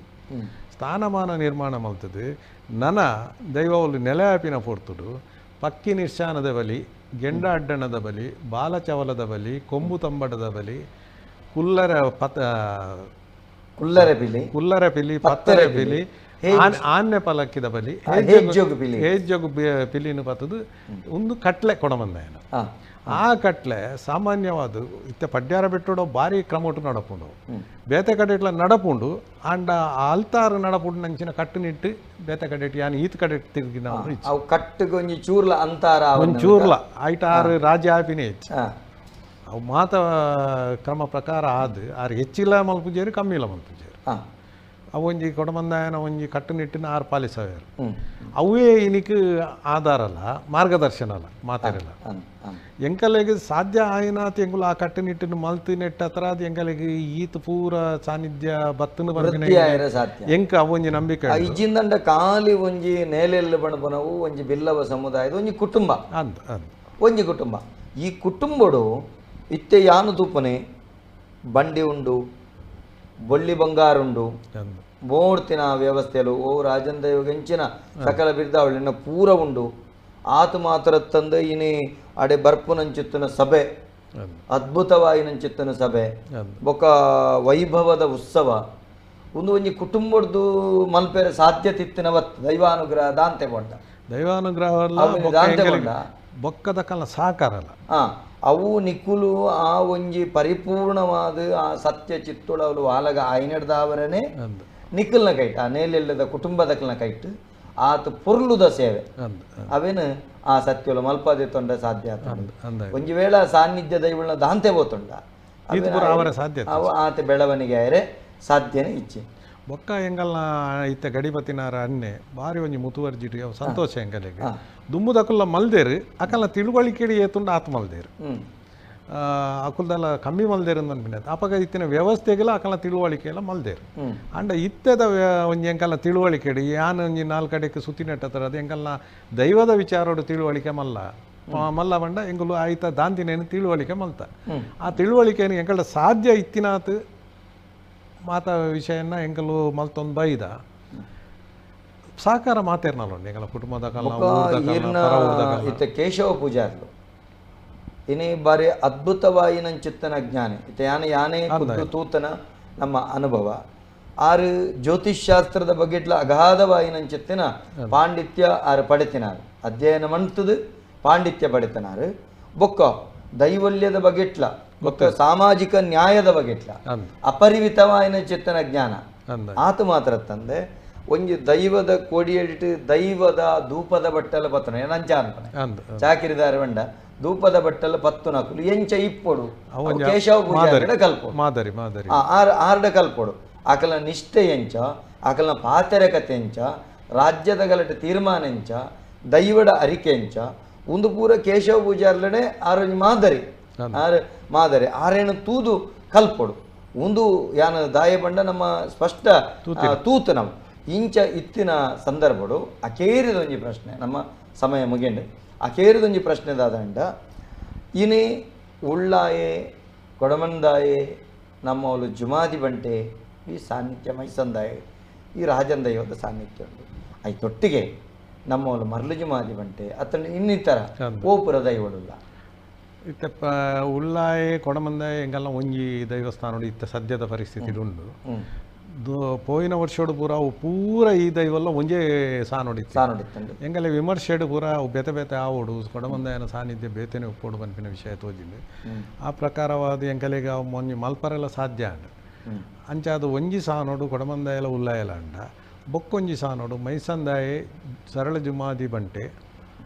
ಸ್ಥಾನಮಾನ ನಿರ್ಮಾಣ ಮಲ್ತದು ನನ ದೈವವಲು ನೆಲೆ ಆಪಿನ ಪೊರ್ತುಡು ಪಕ್ಕಿ ನಿರ್ಶಾನದ ಬಲಿ, ಗೆಂಡ ಅಡ್ಡಣದ ಬಲಿ, ಬಾಲಚವಲದ ಬಲಿ, ಕೊಂಬು ತಂಬಡದ ಬಲಿ, ಕುಲ್ಲರ ಕುಲ್ಲರ ಪಿಲಿ, ಪತ್ತರೆ ಪಿಲಿ, ಆನ್ಯ ಪಲಕ್ಕಿದ ಬಲಿ, ಹೇಜ್ಜೋಗು ಪಿಲಿನ ಪತ್ತದು ಒಂದು ಕಟ್ಲೆ ಕೊಡಮಂದಾಯನ. ಆ ಕಟ್ಲೆ ಸಾಮಾನ್ಯವಾದ ಇತ್ತೆ ಪಡ್ಯಾರ ಬಿಟ್ಟುಡೋ ಭಾರಿ ಕ್ರಮೊಟ್ಟು ನಡಪುಂಡು, ಬೇತೆ ಕಡೆಟ್ಲ ನಡಪುಂಡು ಆಂಡ ಆಲ್ತಾರು ನಡಪುಂಡು ನಂಚಿನ ಕಟ್ಟುನಿಟ್ಟು ಬೇತೆ ಕಡೆಟ್ ಯಾನ್ ಈತ್ ಕಡೆ ತಿರುಗಿನ ಅವು ಕಟ್ಟುಗೊಂಜಿ ಒಂಜಿ ಚೂರ್ಲ ಅಂತಾರ ಒಂಜಿ ಚೂರ್ಲ ಐಟ ಆರು ರಾಜ್ಯ ಆಪಿನೇ ಹೆಚ್ಚು ಅವು ಮಾತ ಕ್ರಮ ಪ್ರಕಾರ ಆದು ಆರು ಹೆಚ್ಚಿಲ್ಲ ಮಲ್ಪುಜೇರು ಕಮ್ಮಿಲ್ಲ ಮಲ್ಪುಜೇರು. ಅವೊಂಜಿ ಕೊಡಮಂದಾಯನ ಒಂಜಿ ಕಟ್ಟುನಿಟ್ಟಿನ ಆರು ಪಾಲಿಸವೇರು ಅವೇ ಇನಿಕ್ ಆಧಾರಲ್ಲ ಮಾರ್ಗದರ್ಶನ ಅಲ್ಲ ಮಾತಾಡಲ್ಲ ಎಂಕಲೆಗೆ ಸಾಧ್ಯ ಆಯ್ನಾತ್ ಎಂಗುಲ ಆ ಕಟ್ಟುನಿಟ್ಟಿನ ಮಲ್ತು ನೆಟ್ಟ ಹತ್ರ ಅದು ಎಂಕಲೆಗೆ ಈತ ಪೂರ ಸಾನ್ನಿಧ್ಯ ಬತ್ತನ ಸಾಧ್ಯ ಎಂಕ ಅವೊಂಜಿ ನಂಬಿಕೆ ಇಜ್ಜಿಂದಂಡ ಖಾಲಿ ಒಂಜಿ ನೇಲೆಲ್ಲ ಬಣಪನವು ಒಂಜಿ ಬಿಲ್ಲವ ಸಮುದಾಯದ ಒಂಜಿ ಕುಟುಂಬ ಅಂದ್ ಅಂದ್ ಒಂಜಿ ಕುಟುಂಬ ಈ ಕುಟುಂಬಡು ಇತ್ತೆ ಯಾನು ತೂಪನೆ ಬಂಡಿ ಉಂಡು ಬೊಳ್ಳಿ ಬಂಗಾರುಂಡು ಬೋಡ್ತಿನ ವ್ಯವಸ್ಥೆಲು ಓ ರಾಜನ್ ದೈವಗಂಚಿನ ಸಕಲ ಬಿರ್ದಾವಳಿನ ಪೂರ ಉಂಡು ಆತ ಮಾತ್ರ ತಂದೆ ಇನಿ ಅಡೆ ಬರ್ಪುನಂಚಿತ್ತನ ಸಭೆ ಅದ್ಭುತವಾಯಿನಂಚಿತ್ತನ ಸಭೆ ಬೊಕ್ಕ ವೈಭವದ ಉತ್ಸವ ಒಂದು ಒಂಜಿ ಕುಟುಂಬದ್ದು ಮಲ್ಪೆರೆ ಸಾಧ್ಯತೆ ಇತ್ತಿನವತ್ತು ದೈವಾನುಗ್ರಹ ದಾಂತೆ ಬೊಂಡ ದೈವಾನುಗ್ರಹ ಬೊಕ್ಕದ ಕಾಲ ಸಾಕಾರಲ್ಲ ಅವು ನಿಕುಲು ಆ ಒಂಜಿ ಪರಿಪೂರ್ಣವಾದ ಆ ಸತ್ಯ ಚಿತ್ತುಳವಲು ವಾಲಗ ಆಯ್ನಡ್ದಾವರನೆ ನಿಕ್ಕಲ್ನ ಕೈಟ್ ಆ ನೇಲೆಲ್ಲದ ಕುಟುಂಬದಕ್ಕಲ್ನ ಕೈಟ್ ಆತ ಪೊರ್ಲುದ ಸೇವೆ ಅವೇನು ಆ ಸತ್ಯಲು ಮಲ್ಪಾದೆ ತೊಂಡ ಸಾಧ್ಯ ಆತ ಒಂಜಿ ವೇಳ ಸಾನ್ನಿಧ್ಯ ದೈವಳ ದಾಂತೆ ಹೋತುಂಡ ಅವು ಆತ ಬೆಳವಣಿಗೆ ಆಯರೆ ಸಾಧ್ಯನೇ ಇಚ್ಛೆ ಬೊಕ್ಕ ಎಂಗಲ್ನ ಇತ್ತ ಗಡಿಪತಿನಾರ ಅನ್ನೆ ಬಾರಿ ಒಂಜಿ ಮುತುವರ್ಜಿಟಿ ಅವು ಸಂತೋಷ ಎಂಗಲಿಗೆ ದುಂಬುದಕುಲ್ಲ ಮಲ್ದೇರು ಅಕಲ್ನ ತಿಳುವಳಿಕೆಡಿ ಏತುಂಡು ಆತ ಮಲ್ದೇರು ಅಕುಲ್ದೆಲ್ಲ ಕಮ್ಮಿ ಮಲ್ದೇರು ಅನ್ಪಿನ ಅಪಗ ಇತ್ತಿನ ವ್ಯವಸ್ಥೆಗೆಲ್ಲ ಅಕಲ್ನ ತಿಳುವಳಿಕೆ ಎಲ್ಲ ಮಲ್ದೇರು ಅಂಡ ಇತ್ತೆದ ಒಂಜಿ ಎಂಕಲ್ನ ತಿಳುವಳಿಕೆಡಿ ಯಾನ್ ಒಂಜಿ ನಾಲ್ಕು ಕಡೆಗೆ ಸುತ್ತಿ ನೆಟ್ಟತರ ಅದು ಎಂಕಲ್ನ ದೈವದ ವಿಚಾರೋಡು ತಿಳುವಳಿಕೆ ಮಲ್ಲ ಮಲ್ಲ ಬಂಡ ಎಂಗುಲು ಆಯ್ತ ದಾಂತಿನೇನು ತಿಳುವಳಿಕೆ ಮಲ್ತ ಆ ತಿಳುವಳಿಕೆಯನ್ನು ಎಂಕಲ್ಡ ಸಾಧ್ಯ ಇತ್ತಿನಾತ್ ಮಾತಾ ವಿಷಯನ ಎಂಕಲು ಮಲ್ತೊಂದು ಬೈದ ಸಾಕಾರ ಮಾತೇರ್ನಲ್ಲ ಎಂಕಲ ಕುಟುಂಬದ ಇತ್ತ ಕೇಶವ ಪೂಜಾರ್ಲು ಇನಿ ಬಾರಿ ಅದ್ಭುತವಾಯಿನಂಚಿತ್ತನ ಜ್ಞಾನಿ ಇತ್ತ ಯಾನೆ ಯಾನೇ ಖುದ್ದು ತೂತನ ನಮ್ಮ ಅನುಭವ ಆರು ಜ್ಯೋತಿಷ್ಶಾಸ್ತ್ರದ ಬಗ್ಗೆಟ್ಲ ಅಗಾಧವಾಯಿನಂಚಿತ್ತಿನ ಪಾಂಡಿತ್ಯ ಆರು ಪಡೆತಿನಾರು ಅಧ್ಯಯನ ಮಂತದು ಪಾಂಡಿತ್ಯ ಪಡೆತನಾರು ಬೊಕ್ಕ ದೈವಲ್ಯದ ಬಗ್ಗೆಟ್ಲ ಬೊಕ್ಕ ಸಾಮಾಜಿಕ ನ್ಯಾಯದ ಬಗ್ಗೆಟ್ಲ ಅಪರಿಮಿತವಾಯಿನ ಚಿತ್ತನ ಜ್ಞಾನ ಆತ ಮಾತ್ರ ತಂದೆ ಒಂಜಿ ದೈವದ ಕೋಡಿಯಡಿಟ್ಟು ದೈವದ ಧೂಪದ ಬಟ್ಟಲ ಪತ್ತನ ಏನಂಚ ಅನ್ಪನೆ ಚಾಕಿರಿದಾರ ಬಂಡ ಧೂಪದ ಬಟ್ಟಲ ಪತ್ತು ನಕುಲು ಎಂಚ ಇಪ್ಪೊಡು ಕೇಶವ ಪೂಜಾರಿಡ ಕಲ್ಪೊಡು ಮಾದರಿ ಮಾದರಿ ಆರ್ಡ ಕಲ್ಪೊಡು ಆಕಲ ನಿಷ್ಠೆ ಎಂಚ ಆಕಲ್ನ ಪಾತೆರ ಕತೆ ಎಂಚ ರಾಜ್ಯದ ಗಲಟೆ ತೀರ್ಮಾನ ಎಂಚ ದೈವಡ ಅರಿಕೆ ಎಂಚ ಒಂದು ಪೂರ ಕೇಶವ ಪೂಜಾರ್ಲನೆ ಆರೊಂಜಿ ಮಾದರಿ ಆರು ಮಾದರಿ ಆರೇನು ತೂದು ಕಲ್ಪೊಡು ಒಂದು ಯಾನ ದಾಯ ಬಂಡ ನಮ್ಮ ಸ್ಪಷ್ಟ ತೂತು ನಮ್ಮ ಇಂಚ ಇತ್ತಿನ ಸಂದರ್ಭಡು ಅಕೇರಿದೊಂಜಿ ಪ್ರಶ್ನೆ ನಮ್ಮ ಸಮಯ ಮುಗಿಂಡು ಅಕೇರಿದೊಂಜಿ ಪ್ರಶ್ನೆ ದಾದಂಡ ಇನಿ ಉಳ್ಳಾಯೆ ಕೊಡಮಂದಾಯೆ ನಮ್ಮವಳು ಜುಮಾದಿ ಬಂಟೆ ಈ ಸಾನ್ನಿಧ್ಯ ಮೈಸಂದಾಯೆ ಈ ರಾಜನ್ ದೈವದ ಸಾನ್ನಿಧ್ಯ ಉಂಟು ಐತೊಟ್ಟಿಗೆ ನಮ್ಮವಳು ಮರಳು ಜುಮಾದಿ ಬಂಟೆ ಅತನ ಇನ್ನಿತರ ಓಪುರ ದೈವಳುಲ್ಲ ಇತ್ತ ಉಳ್ಳಾಯೆ ಕೊಡಮಂದಾಯ ಎಂಗೆಲ್ಲ ಒಂಜಿ ದೈವಸ್ಥಾನ ಇತ್ತ ಸದ್ಯದ ಪರಿಸ್ಥಿತಿ ಉಂಡು ಪೋಯಿನ ವರ್ಷೋಡು ಪೂರ ಅವು ಪೂರ ಈ ದೈವಲ್ಲ ಒಂಜೇ ಸಾನೋಡಿತ್ತು ಸಾನೋಡಿತ್ತು ಎಂಗಲ್ಲ ವಿಮರ್ಶೆಡು ಪೂರ ಅವು ಬೇತೆ ಬೇತೆ ಆವೋಡು ಕೊಡಮಂದಾಯನ ಸಾನ್ನಿಧ್ಯ ಬೇತೆನೆ ಒಪ್ಪೋಡು ಪನ್ಪಿನ ವಿಷಯ ತೋಜಿಂದು ಆ ಪ್ರಕಾರವಾದ ಎಂಕಲೆಗೆ ಅವು ಮೊನ್ನೆ ಮಲ್ಪರೆಲ್ಲ ಸಾಧ್ಯ ಅಂಡು ಅಂಚ ಅದು ಒಂಜಿ ಸಾನೋಡು ಕೊಡಮಂದಾಯಲ ಉಲ್ಲಾಯಲ ಅಂಡ ಬೊಕ್ಕೊಂಜಿ ಸಾನೋಡು ಮೈಸಂದಾಯೆ ಸರಳ ಜುಮಾದಿ ಬಂಟೆ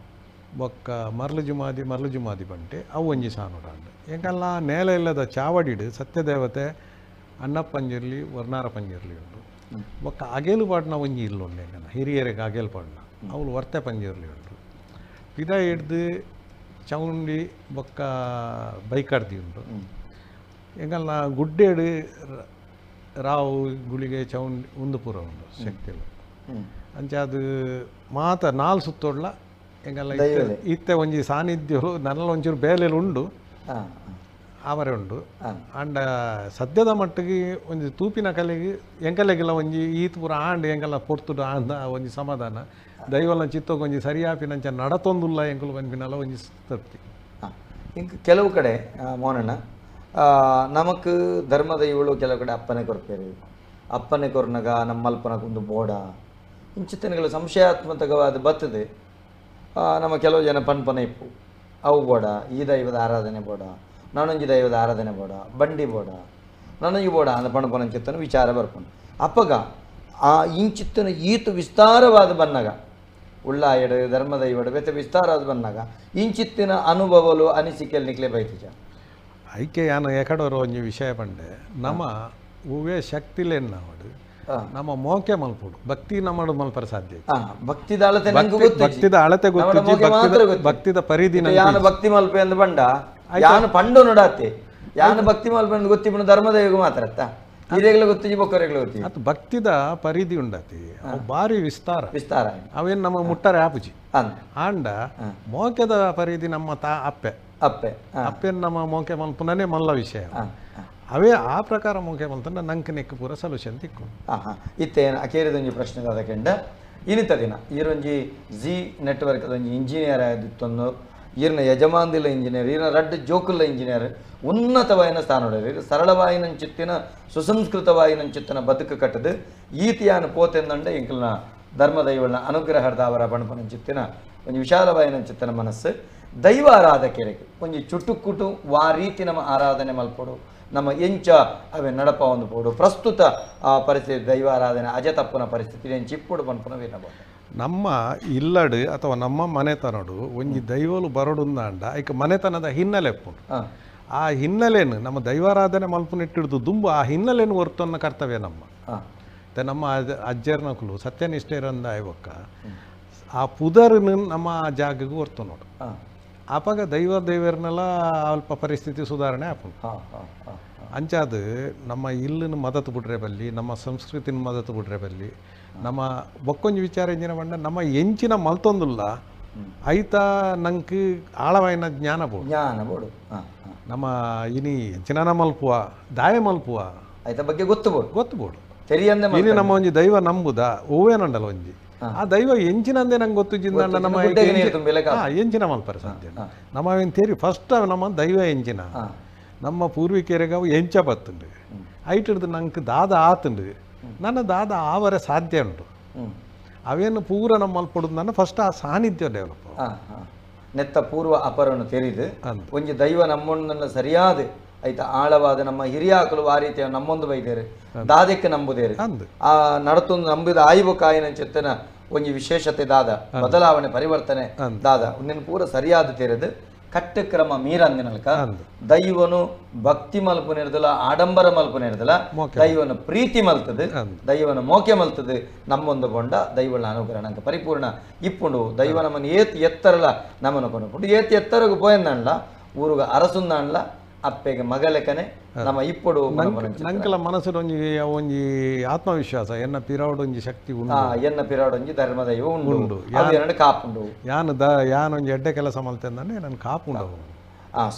ಬೊಕ್ಕ ಮರಳು ಜುಮಾದಿ ಮರಳು ಜುಮಾದಿ ಬಂಟೆ ಅವು ಒಂಜಿ ಸಾನೋಡು ಅಂಡು ಎಂಕಲ್ಲ ನೇಲ ಇಲ್ಲದ ಚಾವಡಿಡು ಸತ್ಯದೇವತೆ ಅಣ್ಣಪ್ಪಂಜಿರ್ಲಿ ವರ್ಣಾರ ಪಂಜಿರ್ಲಿ ಉಂಡು ಬೊಕ್ಕ ಅಗೇಲು ಪಾಡ್ನ ಒಂಜಿ ಇಲ್ಲ ಉಂಡು ಎಂಕಲ್ಲ ಹಿರಿಯರಿಗೆ ಅಗೇಲು ಪಾಡ್ನ ಅವಳು ವರ್ತೆ ಪಂಜಿರ್ಲಿ ಉಂಡು ಪಿದ ಹಿಡ್ದು ಚೌಂಡಿ ಬೊಕ್ಕ ಬೈಕಾಡ್ದಿ ಉಂಡು ಎಂಕಲ್ಲ ಗುಡ್ಡೇಡು ರಾವು ಗುಳಿಗೆ ಚೌಂಡಿ ಉಂದು ಪೂರ ಉಂಡು ಶಕ್ತಿಲು ಅಂಚ ಅದು ಮಾತ ನಾಲ್ ಸುತ್ತೋಡ್ಲ ಎಂಕಲ್ಲ ಇತ್ತೆ ಒಂಜಿ ಸಾನ್ನಿಧ್ಯರು ನಲ್ಲ ಒಂಚೂರು ಬೇಲೆಲು ಉಂಡು ಆವರೆ ಉಂಡು ಅಂಡ ಸದ್ಯದ ಮಟ್ಟಿಗೆ ಒಂಜಿ ತೂಪಿನ ಕಲೆಗೆ ಎಂಕಲೆಗೆಲ್ಲ ಒಂಜಿ ಈತ್ ಪೂರ ಆಂಡ್ ಎಂಕಲ್ಲ ಪೊರ್ತುಡು ಆಂದ ಒಂಜಿ ಸಮಾಧಾನ ದೈವಲ ಚಿತ್ತೋಗ ಒಂಜಿ ಸರಿಯಾಪಿನಂಚ ನಡತೊಂದುಲ್ಲ ಎಂಕಲು ಪನ್ಪಿನಲ್ಲ ಒಂಜಿ ತೃಪ್ತಿ. ಇಂಕ ಕೆಲವು ಕಡೆ ಮೋನಣ್ಣ ನಮಕ್ ಧರ್ಮ ದೈವಳು ಕೆಲವು ಕಡೆ ಅಪ್ಪನೆ ಕೊರ್ಪೇರು, ಅಪ್ಪನೆ ಕೊರ್ನಗ ನಮ್ಮಲ್ಪನಕ ಒಂದು ಬೋಡ ಇಂಚಿತ್ತನಗಳ ಸಂಶಯಾತ್ಮಕವಾದ ಬರ್ತದೆ. ನಮ್ಮ ಕೆಲವು ಜನ ಪನ್ಪನ ಇಪ್ಪು ಅವು ಬೋಡ, ಈ ದೈವದ ಆರಾಧನೆ ಬೋಡ, ನಾನೊಂಜಿ ದೈವದ ಆರಾಧನೆ ಬೋಡ, ಬಂಡಿ ಬೋಡ, ನಾನೊಂಜಿ ಬೋಡ ಅಂದ ಪಣಪನ ಚಿತ್ತನ ವಿಚಾರ ಬರ್ಪನು. ಅಪ್ಪಗ ಆ ಇಂಚಿತ್ತನ ಈತು ವಿಸ್ತಾರವಾದ ಬನ್ನಗ ಉಳ್ಳಾಯಡು ಧರ್ಮದೈವಡು ಬೆತ್ತ ವಿಸ್ತಾರವಾದ ಬನ್ನಗ ಇಂಚಿತ್ತಿನ ಅನುಭವಲು ಅನಿಸಿಕೆಯಲ್ಲಿ ನಿಕ್ಲೆ ಬೈತಿಜ. ಐಕೆ ಯಾನ ಎಕಡೋರು ಒಂಜಿ ವಿಷಯ ಪಂಡೆ ನಮ್ಮ ಹೂವೇ ಶಕ್ತಿಲೇನು ನಾವಡು ನಮ್ಮ ಮೋಕೆ ಮಲ್ಪೋಡು ಭಕ್ತಿ ನಮ್ಮ ಮಲ್ಪರ ಸಾಧ್ಯ. ಭಕ್ತಿದ ಅಳತೆ ಭಕ್ತಿದ ಅಳತೆ ಗೊತ್ತು, ಭಕ್ತಿದ ಪರಿಧಿ. ಯಾನು ಭಕ್ತಿ ಮಲ್ಪೆ ಅಂದ್ ಬಂಡ ಯಾನು ಪಂಡು ನೋಡಾತೆ ಯಾನು ಭಕ್ತಿ ಮಲ್ಪೆ ಅಂದ್ ಗೊತ್ತಿಪ್ಪುನ ಧರ್ಮದೈವಗ ಮಾತ್ರ ಅತ್ತ ಹಿರಿಯಗಳ ಗೊತ್ತಿಜಿ ಬೊಕ್ಕರೆಗಳ ಗೊತ್ತಿ. ಅದು ಭಕ್ತಿದ ಪರಿಧಿ ಉಂಡತಿ ಅವು ಭಾರಿ ವಿಸ್ತಾರ ವಿಸ್ತಾರ, ಅವೇನು ನಮ್ಮ ಮುಟ್ಟರೆ ಆಪುಜಿ. ಆಂಡ ಮೋಕೆದ ಪರಿಧಿ ನಮ್ಮ ತಾ ಅಪ್ಪೆ ಅಪ್ಪೆ ಅಪ್ಪೆ ನಮ್ಮ ಮೋಕೆ ಮಲ್ಪುನೇ ಮಲ್ಲ ವಿಷಯ. ಅವೇ ಆ ಪ್ರಕಾರ ಮೋಕೆ ಮಲ್ತಂಡ ನಂಗೆ ನೆಕ್ ಪೂರ ಸೊಲ್ಯೂಷನ್ ತಿಕ್ಕು. ಇತ್ತೆ ಅಕೇರಿದೊಂಜಿ ಪ್ರಶ್ನೆ ದಾದಕೆಂಡ ಇನಿತ ದಿನ ಈರೊಂಜಿ ಜಿ ನೆಟ್ವರ್ಕ್ ಒಂಜಿ ಇಂಜಿನಿಯರ್ ಆದಿತ್ತೊಂದು ಈರ್ನ ಯಜಮಾನ್ದಿಲ್ಲ ಇಂಜಿನಿಯರ್ ಈರ್ನ ರಡ್ಡ್ ಜೋಕುಲ್ಲ ಇಂಜಿನಿಯರ್ ಉನ್ನತವಾಯಿನ ಸ್ಥಾನ ಸರಳವಾಯಿನಂಚಿತ್ತಿನ ಸುಸಂಸ್ಕೃತವಾಯಿನಂಚಿತ್ತಿನ ಬದುಕು ಕಟ್ಟದು ಈತಿಯಾನ ಪೋತೆಂದಂಡ ಎಂಕಲ್ನ ಧರ್ಮದೈವನ ಅನುಗ್ರಹದಾವರ ಪಣಪನಂಚಿತ್ತಿನ ಒಂಜಿ ವಿಶಾಲವಾಯಿನಂಚಿತ್ತಿನ ಮನಸ್ಸು ದೈವ ಆರಾಧಕೆರೆಗೆ ಒಂಜಿ ಚುಟುಕುಟು ವಾ ರೀತಿ ನಮ್ಮ ಆರಾಧನೆ ಮಲ್ಪೊಡು ನಮ್ಮ ಎಂಚ ಅವೆ ನಡಪ ಒಂದು ಪೋಡು ಪ್ರಸ್ತುತ ಆ ಪರಿಸ್ಥಿತಿ ದೈವ ಆರಾಧನೆ ಅಜ ತಪ್ಪುನ ಪರಿಸ್ಥಿತಿ ಎಂಚ ಇಪ್ಪೊಡು ಪನ್ಪುನ ವೀರಬಹುದು. ನಮ್ಮ ಇಲ್ಲಡು ಅಥವಾ ನಮ್ಮ ಮನೆತನಡು ಒಂಜಿ ದೈವಲು ಬರಡುಂದಾಂಡ ಐಕ ಮನೆತನದ ಹಿನ್ನೆಲೆ ಎಪ್ಪುಂಡು. ಆ ಹಿನ್ನೆಲೆಯನ್ನು ನಮ್ಮ ದೈವಾರಾಧನೆ ಮಲ್ಪುನಿಟ್ಟಿಡ್ದು ದುಂಬು ಆ ಹಿನ್ನೆಲೆಯನ್ನು ಹೊರ್ತೊನ್ನ ಕರ್ತವ್ಯ ನಮ್ಮ. ನಮ್ಮ ಅಜ್ಜರ್ನಕುಲು ಸತ್ಯನಿಷ್ಠೆರಂದ ಆಯ್ಬೊಕ್ಕ ಆ ಪುದರ್ನ ನಮ್ಮ ಜಾಗಕ್ಕೆ ಹೊರ್ತು ನೋಡು. ಆಪಾಗ ದೈವ ದೇವರನ್ನೆಲ್ಲ ಅಲ್ಪ ಪರಿಸ್ಥಿತಿ ಸುಧಾರಣೆ ಆಪುಂಡು. ಅಂಚಾದ ನಮ್ಮ ಇಲ್ಲನ ಮದತು ಬಿಡ್ರೆ ಬಲ್ಲಿ, ನಮ್ಮ ಸಂಸ್ಕೃತಿನ ಮದತು ಬಿಡ್ರೆ ಬಲ್ಲಿ, ನಮ್ಮ ಬೊಕ್ಕೊಂಜಿ ವಿಚಾರ ಎಂಜಿನ ಬಂಡ ನಮ್ಮ ಎಂಚಿನ ಮಲ್ತೊಂದುಲ್ಲ ಐತ ನಂಗೆ ಆಳವಾಯಿನ ಜ್ಞಾನ ಬೋಡು ಜ್ಞಾನ ಬೋಡು ನಮ್ಮ ಇನಿ ಎಂಚಿನ ಮಲ್ಪುವ ದಾಯ ಮಲ್ಪುವ ಐತ ಬಗ್ಗೆ ಗೊತ್ತು ಬೋಡು ಗೊತ್ತು ಬೋಡು ತೆರಿಯಂದೆ ಇನಿ ನಮ್ಮ ಒಂಜಿ ದೈವ ನಂಬುದ ಹೂವೇನಂಡಲ್ಲ ಒಂಜಿ ಆ ದೈವ ಎಂಚಿನಂದೇ ನಂಗೆ ಗೊತ್ತು ಜಿಂದ ನಮ್ಮ ಎಂಚಿನ ಮಲ್ಪರ ಸಾಧ್ಯ ನಮ್ಮ ಅವೇನು ತೇರಿ ಫಸ್ಟ್ ನಮ್ಮ ದೈವ ಎಂಚಿನ ನಮ್ಮ ಪೂರ್ವಿಕರಿಗೆ ಅವು ಎಂಚ ಬತ್ತುಂಡು ಐಟಿಡ್ದು ನಂಗೆ ದಾದ ಆತುಂಡು ನನ್ನ ದಾದ ಆವರೆ ಸಾಧ್ಯ ಉಂಟು ಅವೇನು ಪೂರ ನಮ್ಮ ಮಲ್ಪೊಡುದು ನನ್ನ ಫಸ್ಟ್ ಆ ಸಾನ್ನಿಧ್ಯ ಡೆವಲಪ್ ನೆತ್ತ ಪೂರ್ವ ಅಪರವನ್ನು ತೆರಿದು ಒಂಜಿ ದೈವ ನಮ್ಮೊಂದನ್ನು ಸರಿಯಾದ ಐತ ಆಳವಾದ ನಮ್ಮ ಹಿರಿಯಾಕಲು ಆ ರೀತಿಯ ನಮ್ಮೊಂದು ಬೈದೇರು ದಾದಕ್ಕೆ ನಂಬುದೇರು ಆ ನಡತೊಂದು ನಂಬಿದ ಆಯ್ವು ಕಾಯಿನ ಚೆತ್ತನ ಒಂಜಿ ವಿಶೇಷತೆ ದಾದ ಬದಲಾವಣೆ ಪರಿವರ್ತನೆ ದಾದ ಒಂದಿನ ಪೂರ ಸರಿಯಾದ ತೆರೆದು ಕಟ್ಟಕ್ರಮ ಮೀರಂದಿನಲ್ಕ ದೈವನು ಭಕ್ತಿ ಮಲ್ಪು ನಿರ್ದಲ ಆಡಂಬರ ಮಲ್ಪು ನಿರ್ದಲ ದೈವನು ಪ್ರೀತಿ ಮಲ್ತದೆ ದೈವನು ಮೋಕೆ ಮಲ್ತದೆ ನಮ್ಮೊಂದು ಕೊಂಡ ದೈವನ ಅನುಗ್ರಹ ನಂಗೆ ಪರಿಪೂರ್ಣ ಇಪ್ಪುಂಡು ದೈವ ನಮ್ಮನ್ನು ಏತ್ ಎತ್ತರಲ ನಮ್ಮನ್ನು ಕೊಂಡು ಏತ್ ಎತ್ತರಗು ಪೋಯಂದಣ್ಲ ಊರುಗ ಅರಸುಂದಣ್ಲ ಅಪ್ಪೆಗೆ ಮಗಲೆಕನೆ ನಮ್ಮ ಇಪ್ಪುಡು ನಂಕಲ ಮನಸ್ಸು ಒಂಜಿ ಒಂಜಿ ಆತ್ಮವಿಶ್ವಾಸ ಎನ್ನ ಪಿರಾವಡೊಂಜಿ ಶಕ್ತಿ ಉಂಡು ಎನ್ನ ಪಿರಾವಡೊಂಜಿ ಧರ್ಮದೈವ ಉಂಡು ಅದು ಎರಡು ಕಾಪುಂಡು ಯಾನು the ಯಾನೊಂಜಿ ಎಡ್ಡೆ ಕೆಲಸ ಮಲ್ತೆಂದಾನೆ ನನ್ನ ಕಾಪುಂಡು.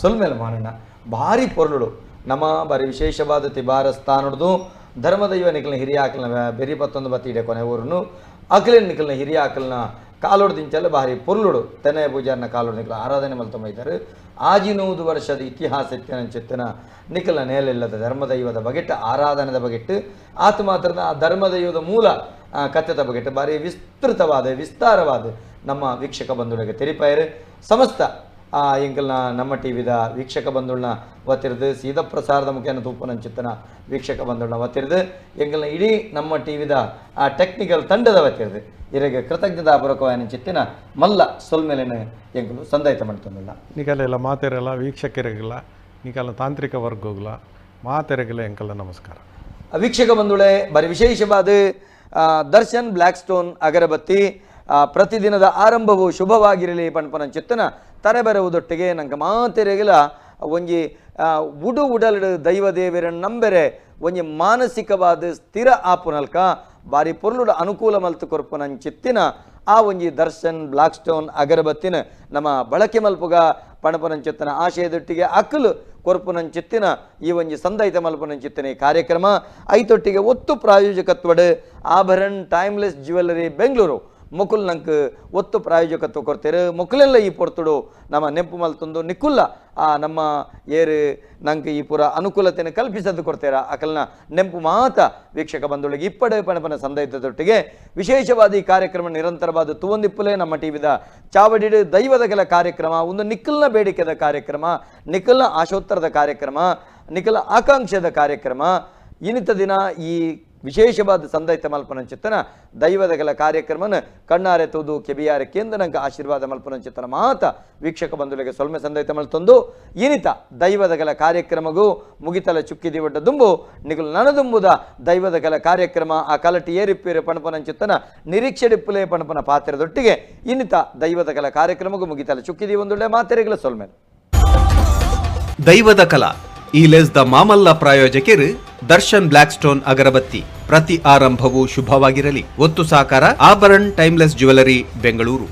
ಸೊಲ್ಮೇಲೆ ಮಾಡೋಣ ಭಾರಿ ಪೊರ್ಲುಡು ನಮ್ಮ ಬಾರಿ ವಿಶೇಷವಾದ ತಿಬಾರ ಸ್ಥಾನಡ್ದು ಧರ್ಮದೈವ ನಿಕಲ್ನ ಹಿರಿಯ ಆಕಲ್ನ ಬೆರಿ ಪತ್ತೊಂದು ಬತ್ತಿ ಇಡೆ ಕೊನೆ ಊರುನು ಅಖಿಲ ನಿಕಲ್ನ ಹಿರಿಯ ಆಕಲ್ನ ಕಾಲೋಡು ದಿಂಚಲ್ಲ ಭಾರಿ ಪೊರ್ಲುಡು ತೆನೆ ಪೂಜಾರನ ಕಾಲೋಡು ನಿಕಲ ಆರಾಧನೆ ಮಲ್ತೊಂಬೈತಾರೆ ಆಜಿನೂದು ವರ್ಷದ ಇತಿಹಾಸ ಇತ್ಯನಂಚಿತ್ತನ ನಿಖಲ ನೇಲಿಲ್ಲದ ಧರ್ಮದೈವದ ಬಗೆಟ್ಟು ಆರಾಧನೆದ ಬಗೆಟ್ಟು ಆತ ಮಾತ್ರದ ಆ ಧರ್ಮದೈವದ ಮೂಲ ಕಥೆದ ಬಗೆಟ್ಟು ಭಾರಿ ವಿಸ್ತೃತವಾದ ವಿಸ್ತಾರವಾದ ನಮ್ಮ ವೀಕ್ಷಕ ಬಂಧುಗಳಿಗೆ ತೆರಿಪಾಯರು ಸಮಸ್ತ ಎಂಕಲ್ನ ನಮ್ಮ ಟಿ ವಿದ ವೀಕ್ಷಕ ಬಂಧುಗಳನ್ನ ವತಿರ್ದು ಸೀದ ಪ್ರಸಾರದ ಮುಖೇನ ತೂಪನಂಚಿತ್ತನ ವೀಕ್ಷಕ ಬಂಧುಗಳನ್ನ ವತಿರ್ದು ಎಂಕಲ್ನ ಇಡೀ ನಮ್ಮ ಟಿ ವಿದ ಆ ಟೆಕ್ನಿಕಲ್ ತಂಡದ ವತಿರ್ದು ಇರಗೆ ಕೃತಜ್ಞತಾಪೂರ್ವಕವಾದ ಚಿತ್ತಿನ ಮಲ್ಲ ಸೊಲ್ಮೇಲಿನ ಎಂಕಲು ಸಂದಾಯಿತ ಮಾಡ್ತಂದಿಲ್ಲ. ನಿಕಲೆಲ್ಲ ಮಾತೆರೆಲ್ಲ ವೀಕ್ಷಕರಿಗೆಲ್ಲ ನಿಕಲ ತಾಂತ್ರಿಕ ವರ್ಗಗಳ ಮಾತೆರೆಗೆಲ್ಲ ಎಂಕಲ್ಲ ನಮಸ್ಕಾರ. ವೀಕ್ಷಕ ಬಂಧುಗಳೇ ಬರಿ ವಿಶೇಷವಾದ ದರ್ಶನ್ ಬ್ಲ್ಯಾಕ್ ಸ್ಟೋನ್ ಅಗರಬತ್ತಿ ಪ್ರತಿದಿನದ ಆರಂಭವು ಶುಭವಾಗಿರಲಿ ಪಣ್ಪನ ಚಿತ್ತನ ತರೆಬೆರವುದೊಟ್ಟಿಗೆ ನಂಗೆ ಮಾತೆರೆಗಿಲ ಒಂಜಿ ಉಡು ಉಡಲಡು ದೈವ ದೇವರನ್ನು ನಂಬೆರೆ ಒಂಜಿ ಮಾನಸಿಕವಾದ ಸ್ಥಿರ ಆಪುನಲ್ಕ ಬಾರಿ ಪೊರ್ಲುಡು ಅನುಕೂಲ ಮಲ್ತು ಕೊರ್ಪುನಂಚಿತ್ತಿನ ಆ ಒಂಜಿ ದರ್ಶನ್ ಬ್ಲ್ಯಾಕ್ ಸ್ಟೋನ್ ಅಗರಬತ್ತಿನ ನಮ್ಮ ಬಳಕೆ ಮಲ್ಪುಗ ಪಣಪನಂಚಿತ್ತನ ಆಶಯದೊಟ್ಟಿಗೆ ಅಕ್ಕಲು ಕೊರ್ಪುನಂಚಿತ್ತಿನ ಈ ಒಂಜಿ ಸಂದೈತ ಮಲ್ಪುನಂಚಿತ್ತಿನ ಈ ಕಾರ್ಯಕ್ರಮ ಐತೊಟ್ಟಿಗೆ ಒತ್ತು ಪ್ರಾಯೋಜಕತ್ವಡು ಆಭರಣ್ ಟೈಮ್ಲೆಸ್ ಜ್ಯುವೆಲ್ಲರಿ ಬೆಂಗಳೂರು ಮುಕುಲ್ ನಂಗೆ ಒತ್ತು ಪ್ರಾಯೋಜಕತ್ವ ಕೊಡ್ತೇರು ಮುಕುಲೆಲ್ಲ ಈ ಪೊರ್ತುಡು ನಮ್ಮ ನೆಂಪು ಮಲ್ತೊಂದು ನಿಕ್ಕುಲ್ಲ ಆ ನಮ್ಮ ಏರು ನಂಗೆ ಈ ಪೂರ ಅನುಕೂಲತೆಯನ್ನು ಕಲ್ಪಿಸದ್ದು ಕೊಡ್ತೇರ ಅಕಲ್ನ ನೆಂಪು ಮಾತ ವೀಕ್ಷಕ ಬಂಧುಗಳಿಗೆ ಇಪ್ಪಡೆ ಪಣಪನ ಸಂದೈತದೊಟ್ಟಿಗೆ ವಿಶೇಷವಾದ ಈ ಕಾರ್ಯಕ್ರಮ ನಿರಂತರವಾದ ತುವಂದಿಪ್ಪುಲೆ ನಮ್ಮ ಟಿವಿದ ಚಾವಡಿಡು ದೈವದ ಕೆಲ ಕಾರ್ಯಕ್ರಮ ಒಂದು ನಿಕ್ಕಲ್ನ ಬೇಡಿಕೆದ ಕಾರ್ಯಕ್ರಮ ನಿಕ್ಕಲ್ನ ಆಶೋತ್ತರದ ಕಾರ್ಯಕ್ರಮ ನಿಕ್ಕಲ ಆಕಾಂಕ್ಷೆದ ಕಾರ್ಯಕ್ರಮ ಇನ್ನಿತ ದಿನ ಈ ವಿಶೇಷವಾದ ಸಂದೈತ ಮಲ್ಪನಂಚಿತ್ತನ ದೈವದಗಲ ಕಾರ್ಯಕ್ರಮನ ಕಣ್ಣಾರೆ ತೂದು ಕೆಬಿಯಾರೆ ಕೇಂದ್ರ ನಂಗೆ ಆಶೀರ್ವಾದ ಮಲ್ಪನಂಚಿತ್ತನ ಮಾತ ವೀಕ್ಷಕ ಬಂಧುಗಳಿಗೆ ಸೊಲ್ಮೆ ಸಂದೈತ ಮಲ್ತೊಂದು ಇನಿತ ದೈವದಗಲ ಕಾರ್ಯಕ್ರಮಗೂ ಮುಗಿತಲ ಚುಕ್ಕಿದಿ ಒಡ್ಡ ದುಂಬು ನಿಗುಲು ನನದುಂಬುದ ದೈವದಗಲ ಕಾರ್ಯಕ್ರಮ ಆ ಕಲಟಿ ಏರಿಪ್ಪೇರು ಪಣಪನಂಚಿತ್ತನ ನಿರೀಕ್ಷೆಡಿಪ್ಪುಲೆ ಪಣಪನ ಪಾತ್ರದೊಟ್ಟಿಗೆ ಇನ್ನಿತ ದೈವದಗಲ ಕಾರ್ಯಕ್ರಮಗೂ ಮುಗಿತಲ ಚುಕ್ಕಿದಿ ಒಂದೊಳ್ಳೆ ಮಾತೆರೆಗಳ ಸೊಲ್ಮೆ. ದೈವದ ಕಲಾ ಈ ಲೆಸ್ the Mamalla ಪ್ರಾಯೋಜಕಿರು ದರ್ಶನ್ ಬ್ಲ್ಯಾಕ್ ಸ್ಟೋನ್ ಅಗರಬತ್ತಿ. ಪ್ರತಿ ಆರಂಭವೂ ಶುಭವಾಗಿರಲಿ. ಒತ್ತು ಸಾಕಾರ ಆಭರಣ್ ಟೈಮ್ಲೆಸ್ ಜ್ಯುವೆಲರಿ, ಬೆಂಗಳೂರು.